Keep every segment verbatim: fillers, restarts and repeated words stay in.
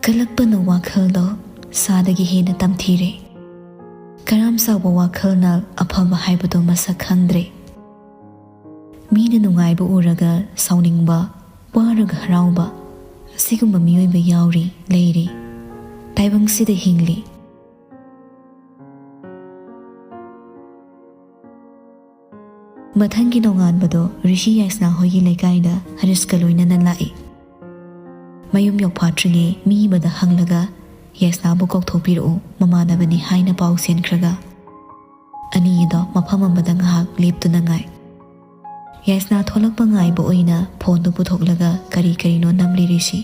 ꯀꯜꯂꯛꯄꯅ ꯋꯥꯈꯜꯗꯣ ꯁꯥꯗꯒꯤ ꯍꯦꯟꯅ ꯇꯝꯊꯤꯔꯦ꯫ ꯀꯔꯥꯝ ꯆꯥꯎꯕ ꯋꯥꯈꯜꯅ ꯑꯐꯕ ꯍꯥꯏꯕꯗꯣ ꯃꯁꯛ ꯈꯪꯗ꯭ꯔꯦ꯫ ꯃꯤꯅ ꯅꯨꯡꯉꯥꯏꯕ ꯎꯔꯒ ꯁꯥꯎꯅꯤꯡꯕ, ꯋꯥꯔꯒ ꯍꯔꯥꯎꯕ, ꯑꯁꯤꯒꯨꯝꯕ ꯃꯤꯑꯣꯏꯕ ꯌꯥꯎꯔꯤ, ꯂꯩꯔꯤ꯫ ꯇꯥꯏꯕꯪꯁꯤꯗ ꯍꯤꯡꯂꯤ꯫ ꯃꯊꯪꯒꯤ ꯅꯣꯡꯉꯥꯟꯕꯗꯣ ꯔꯤꯁꯤ ꯌꯥꯏꯁꯅꯥ ꯍꯣꯏꯒꯤ ꯂꯩꯀꯥꯏꯗ ꯍꯔꯤꯁꯀ ꯂꯣꯏꯅꯅ ꯂꯥꯛꯏ꯫ ꯃꯌꯨꯝ ꯌꯧꯐꯥꯠꯇ꯭ꯔꯤꯉꯩ ꯃꯤ ꯑꯃꯗ ꯍꯪꯂꯒ ꯌꯥꯏꯁꯅꯥꯕꯨ ꯀꯧꯊꯣꯛꯄꯤꯔꯛꯎ, ꯃꯃꯥꯟꯅꯕꯅꯤ ꯍꯥꯏꯅ ꯄꯥꯎ ꯆꯦꯟꯈ꯭ꯔꯒ ꯑꯅꯤꯗꯣ ꯃꯐꯝ ꯑꯃꯗ ꯉꯥꯏꯍꯥꯛ ꯂꯦꯞꯇꯨꯅ ꯉꯥꯏ꯫ ꯌꯥꯏꯁꯅꯥ ꯊꯣꯛꯂꯛꯄ ꯉꯥꯏꯕ ꯑꯣꯏꯅ ꯐꯣꯟꯗꯨ ꯄꯨꯊꯣꯛꯂꯒ ꯀꯔꯤ ꯀꯔꯤꯅꯣ ꯅꯝꯂꯤ ꯔꯤꯁꯤ꯫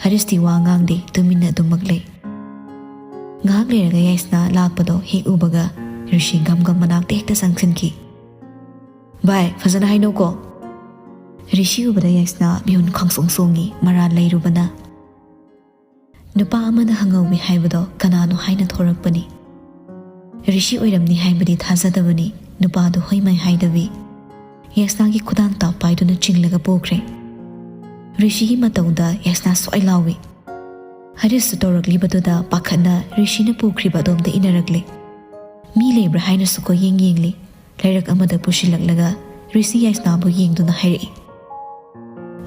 ꯍꯔꯤꯁꯇꯤ ꯋꯥ ꯉꯥꯡꯗꯦ, ꯇꯨꯃꯤꯟꯅ ꯑꯗꯨꯃꯛ ꯂꯩ꯫ ꯉꯥꯏꯍꯥꯛ ꯂꯩꯔꯒ ꯌꯥꯏꯁꯅꯥ ꯂꯥꯛꯄꯗꯣ ꯍꯦꯛ ꯎꯕꯒ ꯔꯤꯁꯤ ꯒꯝ ꯒꯝ ꯃꯅꯥꯛꯇ ꯍꯦꯛꯇ ꯆꯪꯁꯤꯟꯈꯤ꯫ "ꯚꯥꯏ, ꯐꯖꯅ ꯍꯥꯏꯅꯧꯀꯣ꯫" ꯔꯤꯁꯤ ꯎꯕꯗ ꯌꯥꯏꯁꯅꯥ ꯃꯤꯍꯨꯟ ꯈꯪꯁꯣꯡ ꯁꯣꯡꯉꯤ, ꯃꯔꯥꯜ ꯂꯩꯔꯨꯕꯅ꯫ ꯅꯨꯄꯥ ꯑꯃꯅ ꯍꯪꯍꯧꯋꯤ ꯍꯥꯏꯕꯗꯣ ꯀꯅꯥꯅꯣ ꯍꯥꯏꯅ ꯊꯣꯔꯛꯄꯅꯤ꯫ ꯔꯤꯁꯤ ꯑꯣꯏꯔꯝꯅꯤ ꯍꯥꯏꯕꯗꯤ ꯊꯥꯖꯗꯕꯅꯤ꯫ ꯅꯨꯄꯥꯗꯨ ꯍꯣꯏ ꯃꯥꯏ ꯍꯥꯏꯗꯕꯤ ꯌꯥꯏꯁꯅꯥꯒꯤ ꯈꯨꯗꯥꯡ ꯇꯥꯞ ꯄꯥꯏꯗꯨꯅ ꯆꯤꯡꯂꯒ ꯄꯨꯈ꯭ꯔꯦ꯫ ꯔꯤꯁꯤꯒꯤ ꯃꯇꯧꯗ ꯌꯥꯏꯁꯅꯥ ꯁ꯭ꯋꯥꯏ ꯂꯥꯎꯏ꯫ ꯍꯔꯤꯁꯁꯨ ꯇꯧꯔꯛꯂꯤꯕꯗꯨꯗ ꯄꯥꯈꯠꯅ ꯔꯤꯁꯤꯅ ꯄꯨꯈ꯭ꯔꯤꯕ ꯑꯗꯣꯝꯗ ꯏꯟꯅꯔꯛꯂꯦ꯫ ꯃꯤ ꯂꯩꯕ꯭ꯔꯥ ꯍꯥꯏꯅꯁꯨ ꯀꯣꯏꯌꯦꯡ ꯌꯦꯡꯂꯤ꯫ ꯂꯩꯔꯛ ꯑꯃꯗ ꯄꯨꯁꯤꯜꯂꯛꯂꯒ ꯔꯤꯁꯤ ꯌꯥꯏꯁꯅꯥꯕꯨ ꯌꯦꯡꯗꯨꯅ ꯍꯥꯏꯔꯛꯏ,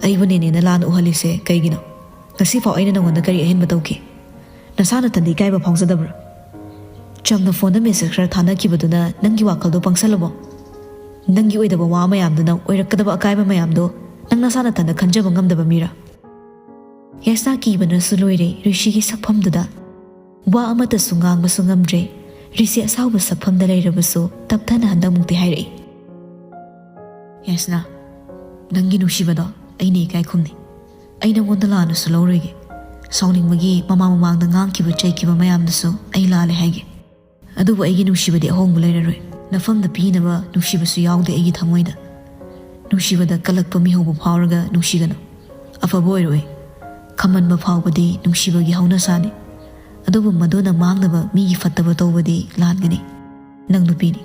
"ꯑꯩꯕꯨ ꯅꯦꯅꯦꯅ ꯂꯥꯟꯅ ꯎꯍꯜꯂꯤꯁꯦ ꯀꯩꯒꯤꯅꯣ? ꯉꯁꯤꯐꯥꯎ ꯑꯩꯅ ꯅꯉꯣꯟꯗ ꯀꯔꯤ ꯑꯍꯦꯟꯕ ꯇꯧꯈꯤ? ꯅꯁꯥ ꯅꯊꯟꯗ ꯏꯀꯥꯏꯕ ꯐꯥꯎꯖꯗꯕ꯭ꯔꯥ? ꯆꯝꯅ ꯐꯣꯟꯗ ꯃꯦꯁꯦꯖ ꯈꯔ ꯊꯥꯅꯈꯤꯕꯗꯨꯅ ꯅꯪꯒꯤ ꯋꯥꯈꯜꯗꯣ ꯄꯪꯁꯜꯂꯕꯣ? ꯅꯪꯒꯤ ꯑꯣꯏꯗꯕ ꯋꯥ ꯃꯌꯥꯝꯗꯨꯅ ꯑꯣꯏꯔꯛꯀꯗꯕ ꯑꯀꯥꯏꯕ ꯃꯌꯥꯝꯗꯣ ꯅꯪ ꯅꯁꯥ ꯅꯊꯟꯗ ꯈꯟꯖꯕ ꯉꯝꯗꯕ ꯃꯤꯔꯥ?" ꯌꯥꯏꯁꯅꯥ ꯀꯤꯕꯅꯁꯨ ꯂꯣꯏꯔꯦ꯫ ꯔꯤꯁꯤꯒꯤ ꯁꯛꯐꯝꯗꯨꯗ ꯋꯥ ꯑꯃꯠꯇꯁꯨ ꯉꯥꯡꯕꯁꯨ ꯉꯝꯗ꯭ꯔꯦ꯫ ꯔꯤꯁꯤ ꯑꯁꯥꯎꯕ ꯁꯛꯐꯝꯗ ꯂꯩꯔꯕꯁꯨ ꯇꯞꯊꯅ ꯍꯟꯗꯛꯃꯨꯛꯇꯤ ꯍꯥꯏꯔꯛꯏ, "ꯌꯥꯏꯁꯅꯥ, ꯅꯪꯒꯤ ꯅꯨꯡꯁꯤꯕꯗꯣ ꯑꯩꯅ ꯏꯀꯥꯏ ꯈꯨꯝꯅꯩ꯫ ꯑꯩ ꯅꯪꯉꯣꯟꯗ ꯂꯥꯟꯅꯁꯨ ꯂꯧꯔꯣꯏꯒꯦ꯫ ꯁꯥꯎꯅꯤꯡꯕꯒꯤ ꯃꯃꯥ ꯃꯃꯥꯡꯗ ꯉꯥꯡꯈꯤꯕ ꯆꯩꯈꯤꯕ ꯃꯌꯥꯝꯗꯨꯁꯨ ꯑꯩ ꯂꯥꯜꯂꯦ ꯍꯥꯏꯒꯦ꯫ ꯑꯗꯨꯕꯨ ꯑꯩꯒꯤ ꯅꯨꯡꯁꯤꯕꯗꯤ ꯑꯍꯣꯡꯕ ꯂꯩꯔꯔꯣꯏ꯫ ꯅꯐꯝꯗ ꯄꯤꯅꯕ ꯅꯨꯡꯁꯤꯕꯁꯨ ꯌꯥꯎꯗꯦ ꯑꯩꯒꯤ ꯊꯃꯣꯏꯗ꯫ ꯅꯨꯡꯁꯤꯕꯗ ꯀꯜꯂꯛꯄ ꯃꯤꯍꯧꯕ ꯐꯥꯎꯔꯒ ꯅꯨꯡꯁꯤꯒꯅꯨ꯫ ꯑꯐꯕ ꯑꯣꯏꯔꯣꯏ꯫ ꯈꯝꯃꯟꯕ ꯐꯥꯎꯕꯗꯤ ꯅꯨꯡꯁꯤꯕꯒꯤ ꯍꯧꯅꯁꯥꯅꯤ꯫ ꯑꯗꯨꯕꯨ ꯃꯗꯨꯅ ꯃꯥꯡꯅꯕ ꯃꯤꯒꯤ ꯐꯠꯇꯕ ꯇꯧꯕꯗꯤ ꯂꯥꯟꯒꯅꯤ꯫ ꯅꯪ ꯅꯨꯄꯤꯅꯤ꯫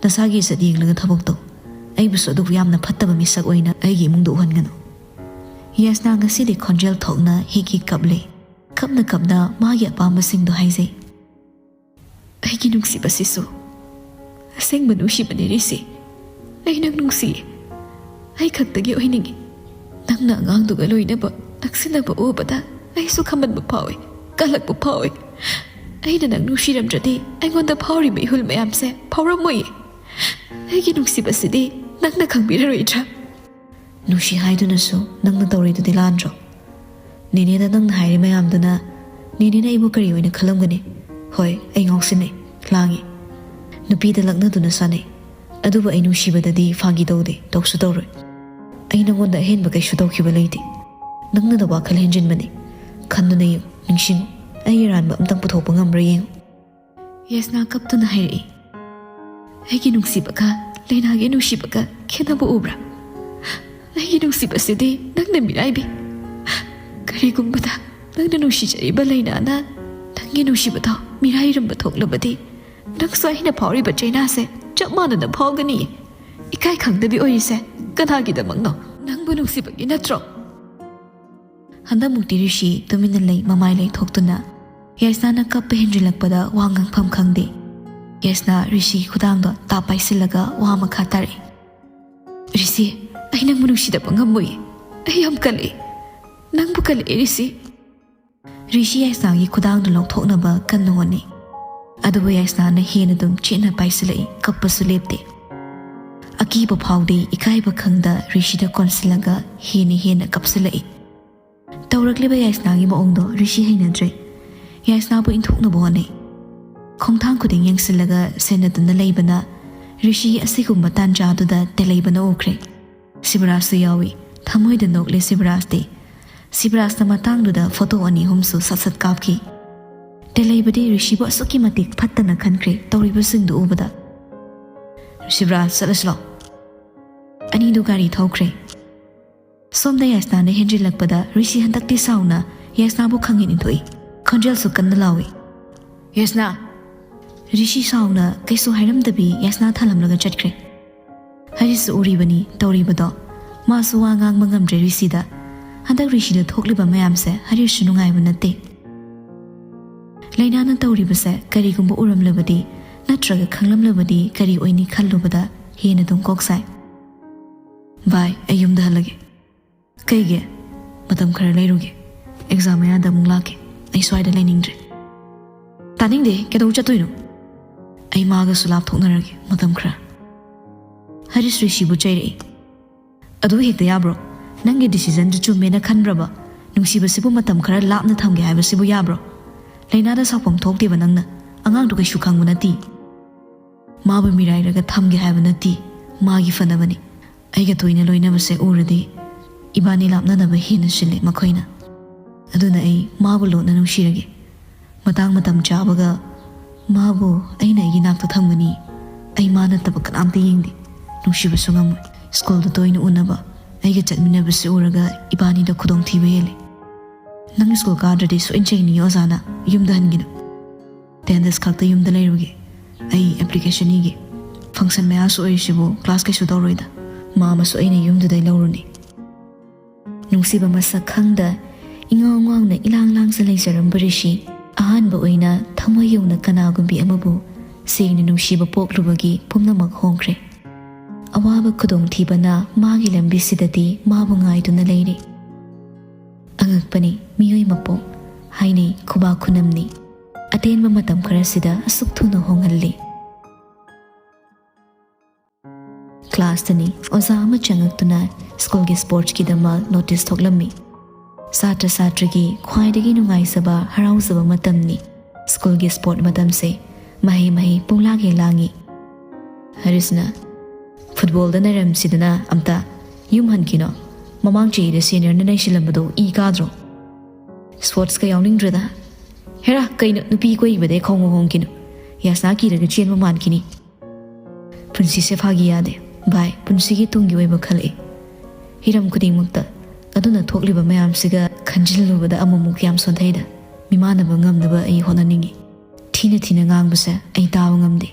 ꯅꯁꯥꯒꯤ ꯏꯖꯠ ꯌꯦꯡꯂꯒ ꯊꯕꯛ ꯇꯧ꯫ ꯑꯩꯕꯨꯁꯨ ꯑꯗꯨꯕꯨ ꯌꯥꯝꯅ ꯐꯠꯇꯕ ꯃꯤꯁꯛ ꯑꯣꯏꯅ ꯑꯩꯒꯤ ꯏꯃꯨꯡꯗ ꯎꯍꯟꯒꯅꯨ꯫" ꯌꯥꯏꯁꯅꯥ ꯉꯁꯤꯗꯤ ꯈꯣꯟꯖꯦꯜ ꯊꯣꯛꯅ ꯍꯤꯛ ꯍꯤꯛ ꯀꯞꯂꯦ꯫ ꯀꯞꯅ ꯀꯞꯅ ꯃꯥꯒꯤ ꯑꯄꯥꯝꯕꯁꯤꯡꯗꯣ ꯍꯥꯏꯖꯩ꯫ "ꯑꯩꯒꯤ ꯅꯨꯡꯁꯤꯕꯁꯤꯁꯨ ꯑꯁꯦꯡꯕ ꯅꯨꯡꯁꯤꯕꯅꯤ ꯔꯤꯁꯤ꯫ ꯑꯩ ꯅꯪ ꯅꯨꯡꯁꯤꯌꯦ꯫ ꯑꯩ ꯈꯛꯇꯒꯤ ꯑꯣꯏꯅꯤꯡꯉꯤ꯫ ꯅꯪꯅ ꯑꯉꯥꯡꯗꯨꯒ ꯂꯣꯏꯅꯕ ꯅꯛꯁꯤꯟꯅꯕ ꯎꯕꯗ ꯑꯩꯁꯨ ꯈꯝꯕꯟꯕ ꯐꯥꯎꯏ, ꯀꯜꯂꯛꯄ ꯐꯥꯎꯏ꯫ ꯑꯩꯅ ꯅꯪ ꯅꯨꯡꯁꯤꯔꯝꯗ꯭ꯔꯗꯤ ꯑꯩꯉꯣꯟꯗ ꯐꯥꯎꯔꯤꯕ ꯏꯍꯨꯜ ꯃꯌꯥꯝꯁꯦ ꯐꯥꯎꯔꯝꯃꯣꯏꯌꯦ꯫ ꯑꯩꯒꯤ ꯅꯨꯡꯁꯤꯕꯁꯤꯗꯤ ꯅꯪꯅ ꯈꯪꯕꯤꯔꯔꯣꯏꯗ꯭ꯔꯥ?" "ꯅꯨꯡꯁꯤ ꯍꯥꯏꯗꯨꯅꯁꯨ ꯅꯪꯅ ꯇꯧꯔꯤꯗꯨꯗꯤ ꯂꯥꯟꯗ꯭ꯔꯣ? ꯅꯦꯅꯦꯗ ꯅꯪꯅ ꯍꯥꯏꯔꯤ ꯃꯌꯥꯝꯗꯨꯅ ꯅꯦꯅꯦꯅ ꯑꯩꯕꯨ ꯀꯔꯤ ꯑꯣꯏꯅ ꯈꯜꯂꯝꯒꯅꯤ? ꯍꯣꯏ, ꯑꯩ ꯉꯥꯎꯁꯤꯟꯅꯩ, ꯂꯥꯡꯉꯤ, ꯅꯨꯄꯤꯗ ꯂꯛꯅꯗꯨꯅ ꯁꯥꯟꯅꯩ, ꯑꯗꯨꯕꯨ ꯑꯩ ꯅꯨꯡꯁꯤꯕꯗꯗꯤ ꯐꯥꯒꯤ ꯇꯧꯗꯦ, ꯇꯧꯁꯨ ꯇꯧꯔꯣꯏ꯫ ꯑꯩ ꯅꯪꯉꯣꯟꯗ ꯑꯍꯦꯟꯕ ꯀꯩꯁꯨ ꯇꯧꯈꯤꯕ ꯂꯩꯇꯦ꯫ ꯅꯪꯅ ꯅꯋꯥꯈꯜ ꯍꯦꯟꯖꯤꯟꯕꯅꯤ꯫ ꯈꯟꯗꯨꯅ ꯌꯦꯡꯉꯨ, ꯅꯤꯡꯁꯤꯡꯉꯨ, ꯑꯩ ꯑꯔꯥꯟꯕ ꯑꯝꯇꯪ ꯄꯨꯊꯣꯛꯄ ꯉꯝꯕ꯭ꯔꯥ ꯌꯦꯡꯉꯨ꯫" ꯌꯥꯏꯁꯅꯥ ꯀꯞꯇꯨꯅ ꯍꯥꯏꯔꯛꯏ, "ꯑꯩꯒꯤ ꯅꯨꯡꯁꯤꯕꯒ ꯂꯩꯅꯥꯒꯤ ꯅꯨꯡꯁꯤꯕꯒ ꯈꯦꯠꯅꯕ ꯎꯕ꯭ꯔꯥ? ꯑꯩꯒꯤ ꯅꯨꯡꯁꯤꯕꯁꯤꯗꯤ ꯅꯪꯅ ꯃꯤꯔꯥꯏꯕꯤ꯫ ꯀꯔꯤꯒꯨꯝꯕꯗ ꯅꯪꯅ ꯅꯨꯡꯁꯤꯖꯔꯤꯕ ꯂꯩꯅꯥꯅ ꯅꯪꯒꯤ ꯅꯨꯡꯁꯤꯕꯗꯣ ꯃꯤꯔꯥꯏꯔꯝꯕ ꯊꯣꯛꯂꯕꯗꯤ, ꯅꯪꯁꯨ ꯑꯩꯅ ꯐꯥꯎꯔꯤꯕ ꯆꯩꯅꯥꯁꯦ ꯆꯞ ꯃꯥꯟꯅꯅ ꯐꯥꯎꯒꯅꯤꯌꯦ꯫ ꯏꯀꯥꯏ ꯈꯪꯗꯕꯤ ꯑꯣꯏꯔꯤꯁꯦ ꯀꯅꯥꯒꯤꯗꯃꯛꯅꯣ? ꯅꯪꯕꯨ ꯅꯨꯡꯁꯤꯕꯒꯤ ꯅꯠꯇ꯭ꯔꯣ?" ꯍꯟꯗꯛꯃꯨꯛꯇꯤ ꯔꯤꯁꯤ ꯇꯨꯃꯤꯟꯅ ꯂꯩ, ꯃꯃꯥꯏ ꯂꯩꯊꯣꯛꯇꯨꯅ꯫ ꯌꯥꯏꯁꯅꯥꯅ ꯀꯞꯄ ꯍꯦꯟꯖꯤꯜꯂꯛꯄꯗ ꯋꯥ ꯉꯥꯡꯐꯝ ꯈꯪꯗꯦ꯫ ꯌꯥꯏꯁꯅꯥ ꯔꯤꯁꯤꯒꯤ ꯈꯨꯗꯥꯡꯗꯣ ꯇꯥꯞ ꯄꯥꯏꯁꯤꯜꯂꯒ ꯋꯥ ꯃꯈꯥ ꯇꯥꯔꯛꯏ, "ꯔꯤꯁꯤ, ꯑꯩ ꯅꯪꯕꯨ ꯅꯨꯡꯁꯤꯗꯕ ꯉꯝꯃꯣꯏꯌꯦ꯫ ꯑꯩ ꯌꯥꯝ ꯀꯜꯂꯛꯑꯦ꯫ ꯅꯪꯕꯨ ꯀꯜꯂꯛꯑꯦ ꯔꯤꯁꯤ꯫" ꯔꯤꯁꯤ ꯌꯥꯏꯁꯅꯥꯒꯤ ꯈꯨꯗꯥꯡꯗꯨ ꯂꯧꯊꯣꯛꯅꯕ ꯀꯟꯅ ꯍꯣꯠꯅꯩ꯫ ꯑꯗꯨꯕꯨ ꯌꯥꯏꯁꯅꯥꯅ ꯍꯦꯟꯅ ꯑꯗꯨꯝ ꯆꯦꯠꯅ ꯄꯥꯏꯁꯤꯜꯂꯛꯏ, ꯀꯞꯄꯁꯨ ꯂꯦꯞꯇꯦ꯫ ꯑꯀꯤꯕ ꯐꯥꯎꯗꯦ, ꯏꯀꯥꯏꯕ ꯈꯪꯗ ꯔꯤꯁꯤꯗ ꯀꯣꯟꯁꯤꯜꯂꯒ ꯍꯦꯟꯅ ꯍꯦꯟꯅ ꯀꯞꯁꯤꯜꯂꯛꯏ꯫ ꯇꯧꯔꯛꯂꯤꯕ ꯌꯥꯏꯁꯅꯥꯒꯤ ꯃꯑꯣꯡꯗꯣ ꯔꯤꯁꯤ ꯍꯩꯅꯗ꯭ꯔꯦ꯫ ꯌꯥꯏꯁꯅꯥꯕꯨ ꯏꯟꯊꯣꯛꯅꯕ ꯍꯣꯠꯅꯩ꯫ ꯈꯣꯡꯊꯥꯡ ꯈꯨꯗꯤꯡ ꯌꯦꯡꯁꯤꯜꯂꯒ ꯁꯦꯟꯅꯗꯨꯅ ꯂꯩꯕꯅ ꯔꯤꯁꯤ ꯑꯁꯤꯒꯨꯝꯕ ꯇꯥꯟꯖꯥꯗꯨꯗ ꯇꯦꯜꯂꯩꯕꯅ ꯎꯈ꯭ꯔꯦ꯫ ꯁꯤꯕꯔꯥꯖꯁꯨ ꯌꯥꯎꯏ꯫ ꯊꯃꯣꯏꯗ ꯅꯣꯛꯂꯦ ꯁꯤꯕꯔꯥꯖꯇꯤ꯫ ꯁꯤꯕꯔꯥꯖꯅ ꯃꯇꯥꯡꯗꯨꯗ ꯐꯣꯇꯣ ꯑꯅꯤ ꯑꯍꯨꯝꯁꯨ ꯁꯠ ꯁꯠ ꯀꯥꯞꯈꯤ꯫ ꯇꯦꯜꯂꯩꯕꯗꯤ ꯔꯤꯁꯤꯕꯨ ꯑꯁꯨꯛꯀꯤ ꯃꯇꯤꯛ ꯐꯠꯇꯅ ꯈꯟꯈ꯭ꯔꯦ ꯇꯧꯔꯤꯕꯁꯤꯡꯗꯨ ꯎꯕꯗ꯫ "ꯁꯤꯕꯔꯥꯖ, ꯆꯠꯂꯁꯤꯂꯣ꯫" ꯑꯅꯤꯗꯨ ꯒꯥꯔꯤ ꯊꯧꯈ꯭ꯔꯦ꯫ ꯁꯣꯝꯗ ꯌꯥꯏꯁꯅꯥꯅ ꯍꯦꯟꯖꯤꯜꯂꯛꯄꯗ ꯔꯤꯁꯤ ꯍꯟꯗꯛꯇꯤ ꯁꯥꯎꯅ ꯌꯥꯏꯁꯅꯥꯕꯨ ꯈꯪꯍꯦꯟ ꯏꯟꯊꯣꯛꯏ꯫ ꯈꯣꯟꯖꯦꯜꯁꯨ ꯀꯟꯅ ꯂꯥꯎꯏ, "ꯌꯥꯏꯁꯅꯥ!" ꯔꯤꯁꯤ ꯁꯥꯎꯅ ꯀꯩꯁꯨ ꯍꯥꯏꯔꯝꯗꯕꯤ ꯌꯥꯏꯁꯅꯥ ꯊꯥꯂꯝꯂꯒ ꯆꯠꯈ꯭ꯔꯦ꯫ ꯍꯔꯤꯁꯁꯨ ꯎꯔꯤꯕꯅꯤ ꯇꯧꯔꯤꯕꯗꯣ꯫ ꯃꯥꯁꯨ ꯋꯥ ꯉꯥꯡꯕ ꯉꯝꯗ꯭ꯔꯦ ꯔꯤꯁꯤꯗ꯫ ꯍꯟꯗꯛ ꯔꯤꯁꯤꯗ ꯊꯣꯛꯂꯤꯕ ꯃꯌꯥꯝꯁꯦ ꯍꯔꯤꯁꯁꯨ ꯅꯨꯡꯉꯥꯏꯕ ꯅꯠꯇꯦ꯫ ꯂꯥꯏꯅꯥꯅ ꯇꯧꯔꯤꯕꯁꯦ ꯀꯔꯤꯒꯨꯝꯕ ꯎꯔꯝꯂꯕꯗꯤ ꯅꯠꯇ꯭ꯔꯒ ꯈꯪꯂꯝꯂꯕꯗꯤ ꯀꯔꯤ ꯑꯣꯏꯅꯤ ꯈꯜꯂꯨꯕꯗ ꯍꯦꯟꯅ ꯑꯗꯨꯝ ꯀꯣꯛ ꯁꯥꯏ꯫ ꯚꯥꯏ, ꯑꯩ ꯌꯨꯝꯗ ꯍꯜꯂꯒꯦ꯫ ꯀꯩꯒꯤ? ꯃꯇꯝ ꯈꯔ ꯂꯩꯔꯨꯒꯦ꯫ ꯑꯦꯛꯖꯥꯝ ꯃꯌꯥꯗ ꯑꯃꯨꯛ ꯂꯥꯛꯀꯦ꯫ ꯑꯩ ꯁ꯭ꯋꯥꯏꯗ ꯂꯩꯅꯤꯡꯗ꯭ꯔꯦ꯫ ꯇꯥꯅꯤꯡꯗꯦ, ꯀꯩꯗꯧ ꯆꯠꯇꯣꯏꯅꯣ? ꯑꯩ ꯃꯥꯒꯁꯨ ꯂꯥꯞꯊꯣꯛꯅꯔꯒꯦ ꯃꯇꯝ ꯈꯔ꯫ ꯍꯔꯤꯁ ꯔꯤꯁꯤꯕꯨ ꯆꯩꯔꯛꯏ꯫ ꯑꯗꯨ ꯍꯦꯛꯇ ꯌꯥꯕ꯭ꯔꯣ? ꯅꯪꯒꯤ ꯗꯤꯁꯤꯖꯟꯗꯨ ꯆꯨꯝꯃꯦꯅ ꯈꯟꯕ꯭ꯔꯕ? ꯅꯨꯡꯁꯤꯕꯁꯤꯕꯨ ꯃꯇꯝ ꯈꯔ ꯂꯥꯞꯅ ꯊꯝꯒꯦ ꯍꯥꯏꯕꯁꯤꯕꯨ ꯌꯥꯕ꯭ꯔꯣ? ꯂꯥꯏꯅꯥꯗ ꯁꯥꯎꯐꯝ ꯊꯣꯛꯇꯦꯕ ꯅꯪꯅ꯫ ꯑꯉꯥꯡꯗꯨ ꯀꯩꯁꯨ ꯈꯪꯕ ꯅꯠꯇꯦ꯫ ꯃꯥꯕꯨ ꯃꯤꯔꯥꯏꯔꯒ ꯊꯝꯒꯦ ꯍꯥꯏꯕ ꯅꯠꯇꯦ꯫ ꯃꯥꯒꯤ ꯐꯅꯕꯅꯤ꯫ ꯑꯩꯒ ꯇꯣꯏꯅ ꯂꯣꯏꯅꯕꯁꯦ ꯎꯔꯗꯤ ꯏꯕꯥꯅꯤ ꯂꯥꯞꯅꯅꯕ ꯍꯦꯟꯅ ꯁꯤꯜꯂꯦ ꯃꯈꯣꯏꯅ꯫ ꯑꯗꯨꯅ ꯑꯩ ꯃꯥꯕꯨ ꯂꯣꯠꯅ ꯅꯨꯡꯁꯤꯔꯒꯦ꯫ ꯃꯇꯥꯡ ꯃꯇꯝ ꯆꯥꯕꯒ ꯃꯥꯕꯨ ꯑꯩꯅ ꯑꯩꯒꯤ ꯅꯥꯛꯇ ꯊꯝꯒꯅꯤ꯫ ꯑꯩ ꯃꯥ ꯅꯠꯇꯕ ꯀꯅꯥꯝꯇ ꯌꯦꯡꯗꯦ꯫ ꯅꯨꯡꯁꯤꯕꯁꯨ ꯉꯝꯃꯣꯏ꯫ ꯁ꯭ꯀꯨꯜꯗ ꯇꯣꯏꯅ ꯎꯅꯕ, ꯑꯩꯒ ꯆꯠꯃꯤꯟꯅꯕꯁꯤ ꯎꯔꯒ ꯏꯕꯥꯅꯤꯗ ꯈꯨꯗꯣꯡꯊꯤꯕ ꯍꯦꯜꯂꯤ꯫ ꯅꯪ ꯁ꯭ꯀꯨꯜ ꯀꯥꯗ꯭ꯔꯗꯤ ꯁꯣꯏꯅ ꯆꯩꯅꯤꯌꯦ ꯑꯣꯖꯥꯅ꯫ ꯌꯨꯝꯗ ꯍꯟꯒꯅꯨ꯫ ꯇꯦꯟ ꯗꯦꯖ ꯈꯛꯇ ꯌꯨꯝꯗ ꯂꯩꯔꯨꯒꯦ꯫ ꯑꯩ ꯑꯦꯄ꯭ꯂꯤꯀꯦꯁꯟ ꯏꯒꯦ꯫ ꯐꯪꯁꯟ ꯃꯌꯥꯁꯨ ꯑꯣꯏꯔꯤꯁꯤꯕꯨ ꯀ꯭ꯂꯥꯁ ꯀꯩꯁꯨ ꯇꯧꯔꯣꯏꯗ꯫ ꯃꯥ ꯑꯃꯁꯨ ꯑꯩꯅ ꯌꯨꯝꯗꯨꯗꯩ ꯂꯧꯔꯨꯅꯤ꯫ ꯅꯨꯡꯁꯤꯕ ꯃꯁꯛ ꯈꯪꯗ ꯏꯉꯥꯎ ꯉꯥꯎꯅ ꯏꯂꯥꯡ ꯂꯥꯡꯖ ꯂꯩꯖꯔꯝꯕ ꯔꯤꯁꯤ ꯑꯍꯥꯟꯕ ꯑꯣꯏꯅ ꯊꯃꯣꯏ ꯌꯧꯅ ꯀꯅꯥꯒꯨꯝꯕꯤ ꯑꯃꯕꯨ ꯁꯦꯡꯅ ꯅꯨꯡꯁꯤꯕ ꯄꯣꯛꯂꯨꯕꯒꯤ ꯄꯨꯝꯅꯃꯛ ꯍꯣꯡꯈ꯭ꯔꯦ꯫ ꯑꯋꯥꯕ ꯈꯨꯗꯣꯡꯊꯤꯕꯅ ꯃꯥꯒꯤ ꯂꯝꯕꯤꯁꯤꯗꯗꯤ ꯃꯥꯕꯨ ꯉꯥꯏꯗꯨꯅ ꯂꯩꯔꯤ꯫ ꯑꯉꯛꯄꯅꯤ ꯃꯤꯑꯣꯏ ꯃꯄꯣꯛ ꯍꯥꯏꯅꯩ ꯈꯨꯕꯥꯛ ꯈꯨꯅꯝꯅꯤ꯫ ꯑꯇꯦꯟꯕ ꯃꯇꯝ ꯈꯔꯁꯤꯗ ꯑꯁꯨꯛ ꯊꯨꯅ ꯍꯣꯡꯍꯜꯂꯤ꯫ ꯀ꯭ꯂꯥꯁꯇꯅꯤ ꯑꯣꯖꯥ ꯑꯃ ꯆꯪꯉꯛꯇꯨꯅ ꯁ꯭ꯀꯨꯜꯒꯤ ꯁ꯭ꯄꯣꯔꯠꯁꯀꯤꯗꯃꯛ ꯅꯣꯇꯤꯁ ꯊꯣꯛꯂꯝꯃꯤ꯫ ꯁꯥꯇ꯭ꯔ ꯁꯥꯇ꯭ꯔꯒꯤ ꯈ꯭ꯋꯥꯏꯗꯒꯤ ꯅꯨꯡꯉꯥꯏꯖꯕ ꯍꯔꯥꯎꯖꯕ ꯃꯇꯝꯅꯤ꯫ ꯁ꯭ꯀꯨꯜꯒꯤ ꯁ꯭ꯄꯣꯔꯠ ꯃꯇꯝꯁꯦ ꯃꯍꯩ ꯃꯍꯩ ꯄꯨꯡꯂꯥꯡ ꯍꯦꯛ ꯂꯥꯡꯉꯤ꯫ ꯍꯔꯤꯁꯅ, "ꯐꯨꯠꯕꯣꯜꯗ ꯅꯩꯔꯝꯁꯤꯗꯅ ꯑꯝꯇ꯫ ꯌꯨꯝ ꯍꯟꯈꯤꯅꯣ꯫ ꯃꯃꯥꯡ ꯆꯍꯤꯗ ꯁꯦꯅꯤꯌꯔꯅ ꯅꯩꯁꯤꯜꯂꯝꯕꯗꯣ ꯏ ꯀꯥꯗ꯭ꯔꯣ? ꯁ꯭ꯄꯣꯔꯠꯁꯀ ꯌꯥꯎꯅꯤꯡꯗ꯭ꯔꯦꯗ꯫ ꯍꯦꯔꯥ, ꯀꯩꯅꯣ ꯅꯨꯄꯤ ꯀꯣꯏꯕꯗꯩ ꯈꯣꯡꯉꯨ ꯍꯣꯡꯈꯤꯅꯣ꯫ ꯌꯥꯁꯅꯥ ꯀꯤꯔꯒ ꯆꯦꯟꯕ ꯃꯥꯟꯈꯤꯅꯤ꯫ ꯄꯨꯟꯁꯤꯁꯦ ꯐꯥꯒꯤ ꯌꯥꯗꯦ꯫ ꯚꯥꯏ, ꯄꯨꯟꯁꯤꯒꯤ ꯇꯨꯡꯒꯤ ꯑꯣꯏꯕ ꯈꯜꯂꯛꯏ꯫ ꯍꯤꯔꯝ ꯈꯨꯗꯤꯡꯃꯛꯇ ꯑꯗꯨꯅ ꯊꯣꯛꯂꯤꯕ ꯃꯌꯥꯝꯁꯤꯒ ꯈꯟꯖꯤꯜꯂꯨꯕꯗ ꯑꯃꯨꯛꯃꯨꯛ ꯌꯥꯝ ꯁꯣꯟꯊꯩꯗ꯫ ꯃꯤꯃꯥꯟꯅꯕ ꯉꯝꯅꯕ ꯑꯩ ꯍꯣꯠꯅꯅꯤꯡꯉꯤ꯫ ꯊꯤꯅ ꯊꯤꯅ ꯉꯥꯡꯕꯁꯦ ꯑꯩ ꯇꯥꯕ ꯉꯝꯗꯦ꯫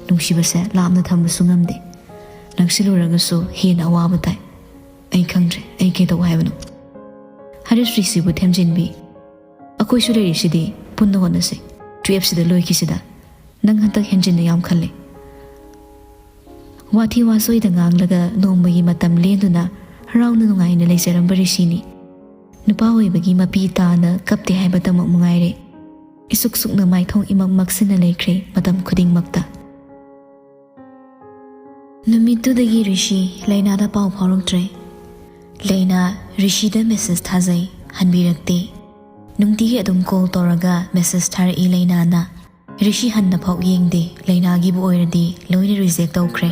ꯅꯨꯡꯁꯤꯕꯁꯦ ꯂꯥꯞꯅ ꯊꯝꯕꯁꯨ ꯉꯝꯗꯦ꯫ ꯅꯛꯁꯤꯜꯂꯨꯔꯒꯁꯨ ꯍꯦꯟꯅ ꯑꯋꯥꯕ ꯇꯥꯏ꯫ ꯑꯩ ꯈꯪꯗ꯭ꯔꯦ, ꯑꯩ ꯀꯩꯗꯧ ꯍꯥꯏꯕꯅꯣ?" ꯑꯔꯦꯞꯁꯤꯕꯨ ꯊꯦꯝꯖꯤꯟꯕꯤ꯫ ꯑꯩꯈꯣꯏꯁꯨ ꯂꯩꯔꯤꯁꯤꯗꯤ, ꯄꯨꯟꯅ ꯍꯣꯠꯅꯁꯤ꯫ ꯇꯨꯌꯦꯞꯁꯤꯗ ꯂꯣꯏꯈꯤꯁꯤꯗ꯫ ꯅꯪ ꯍꯟꯗꯛ ꯍꯦꯟꯖꯤꯟꯅ ꯌꯥꯝ ꯈꯜꯂꯦ꯫ ꯋꯥꯊꯤ ꯋꯥꯆꯣꯏꯗ ꯉꯥꯡꯂꯒ ꯅꯣꯡꯃꯒꯤ ꯃꯇꯝ ꯂꯦꯟꯗꯨꯅ ꯍꯔꯥꯎꯅ ꯅꯨꯡꯉꯥꯏꯅ ꯂꯩꯖꯔꯝꯕ ꯔꯤꯁꯤꯅꯤ꯫ ꯅꯨꯄꯥ ꯑꯣꯏꯕꯒꯤ ꯃꯄꯤ ꯇꯥꯅ ꯀꯞꯇꯦ ꯍꯥꯏꯕꯇꯃꯛ ꯃꯉꯥꯏꯔꯦ꯫ ꯏꯁꯨꯛ ꯁꯨꯛꯅ ꯃꯥꯏꯊꯣꯡ ꯏꯃꯛ ꯃꯛꯁꯤꯟꯅ ꯂꯩꯈ꯭ꯔꯦ ꯃꯇꯝ ꯈꯨꯗꯤꯡꯃꯛꯇ꯫ ꯅꯨꯃꯤꯠꯇꯨꯗꯒꯤ ꯔꯤꯁꯤ ꯂꯩꯅꯥꯗ ꯄꯥꯎ ꯐꯥꯎꯔꯛꯇ꯭ꯔꯦ꯫ ꯂꯩꯅꯥ ꯔꯤꯁꯤꯗ ꯃꯦꯁꯦꯖ ꯊꯥꯖꯩ, ꯍꯟꯕꯤꯔꯛꯇꯦ꯫ ꯅꯨꯡꯇꯤꯒꯤ ꯑꯗꯨꯝ ꯀꯣꯜ ꯇꯧꯔꯒ ꯃꯦꯁꯦꯖ ꯊꯥꯔꯛꯏ ꯂꯩꯅꯥꯅ꯫ ꯔꯤꯁꯤ ꯍꯟꯅ ꯐꯥꯎ ꯌꯦꯡꯗꯦ, ꯂꯩꯅꯥꯒꯤꯕꯨ ꯑꯣꯏꯔꯗꯤ ꯂꯣꯏꯅ ꯔꯤꯖꯦꯛ ꯇꯧꯈ꯭ꯔꯦ꯫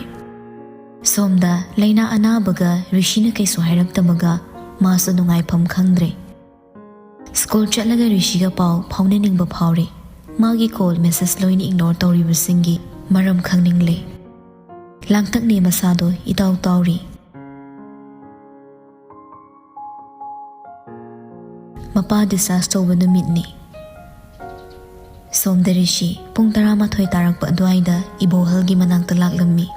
ꯁꯣꯝꯗ ꯂꯩꯅꯥ ꯑꯅꯥꯕꯒ ꯔꯤꯁꯤꯅ ꯀꯩꯁꯨ ꯍꯥꯏꯔꯛꯇꯕꯒ ꯃꯥꯁꯨ ꯅꯨꯡꯉꯥꯏꯐꯝ ꯈꯪꯗ꯭ꯔꯦ꯫ ꯁ꯭ꯀꯨꯜ ꯆꯠꯂꯒ ꯔꯤꯁꯤꯒ ꯄꯥꯎ ꯐꯥꯎꯅꯅꯤꯡꯕ ꯐꯥꯎꯔꯦ꯫ ꯃꯥꯒꯤ ꯀꯣꯜ ꯃꯦꯁꯦꯖ ꯂꯣꯏꯅ ꯏꯒꯅꯣꯔ ꯇꯧꯔꯤꯕꯁꯤꯡꯒꯤ ꯃꯔꯝ ꯈꯪꯅꯤꯡꯂꯦ꯫ ꯂꯥꯡꯇꯛꯅꯦ ꯃꯁꯥꯗꯣ ꯏꯇꯥꯎ ꯇꯥꯎꯔꯤ꯫ ꯃꯄꯥ ꯗꯤꯁꯆꯥꯔꯖ ꯇꯧꯕ ꯅꯨꯃꯤꯠꯅꯤ꯫ ꯁꯣꯝꯗ ꯔꯤꯁꯤ ꯄꯨꯡ ꯇꯔꯥꯃꯥꯊꯣꯏ ꯇꯥꯔꯛꯄ ꯑꯗꯨꯋꯥꯏꯗ ꯏꯕꯣꯍꯜꯒꯤ ꯃꯅꯥꯛꯇ ꯂꯥꯛꯂꯝꯃꯤ꯫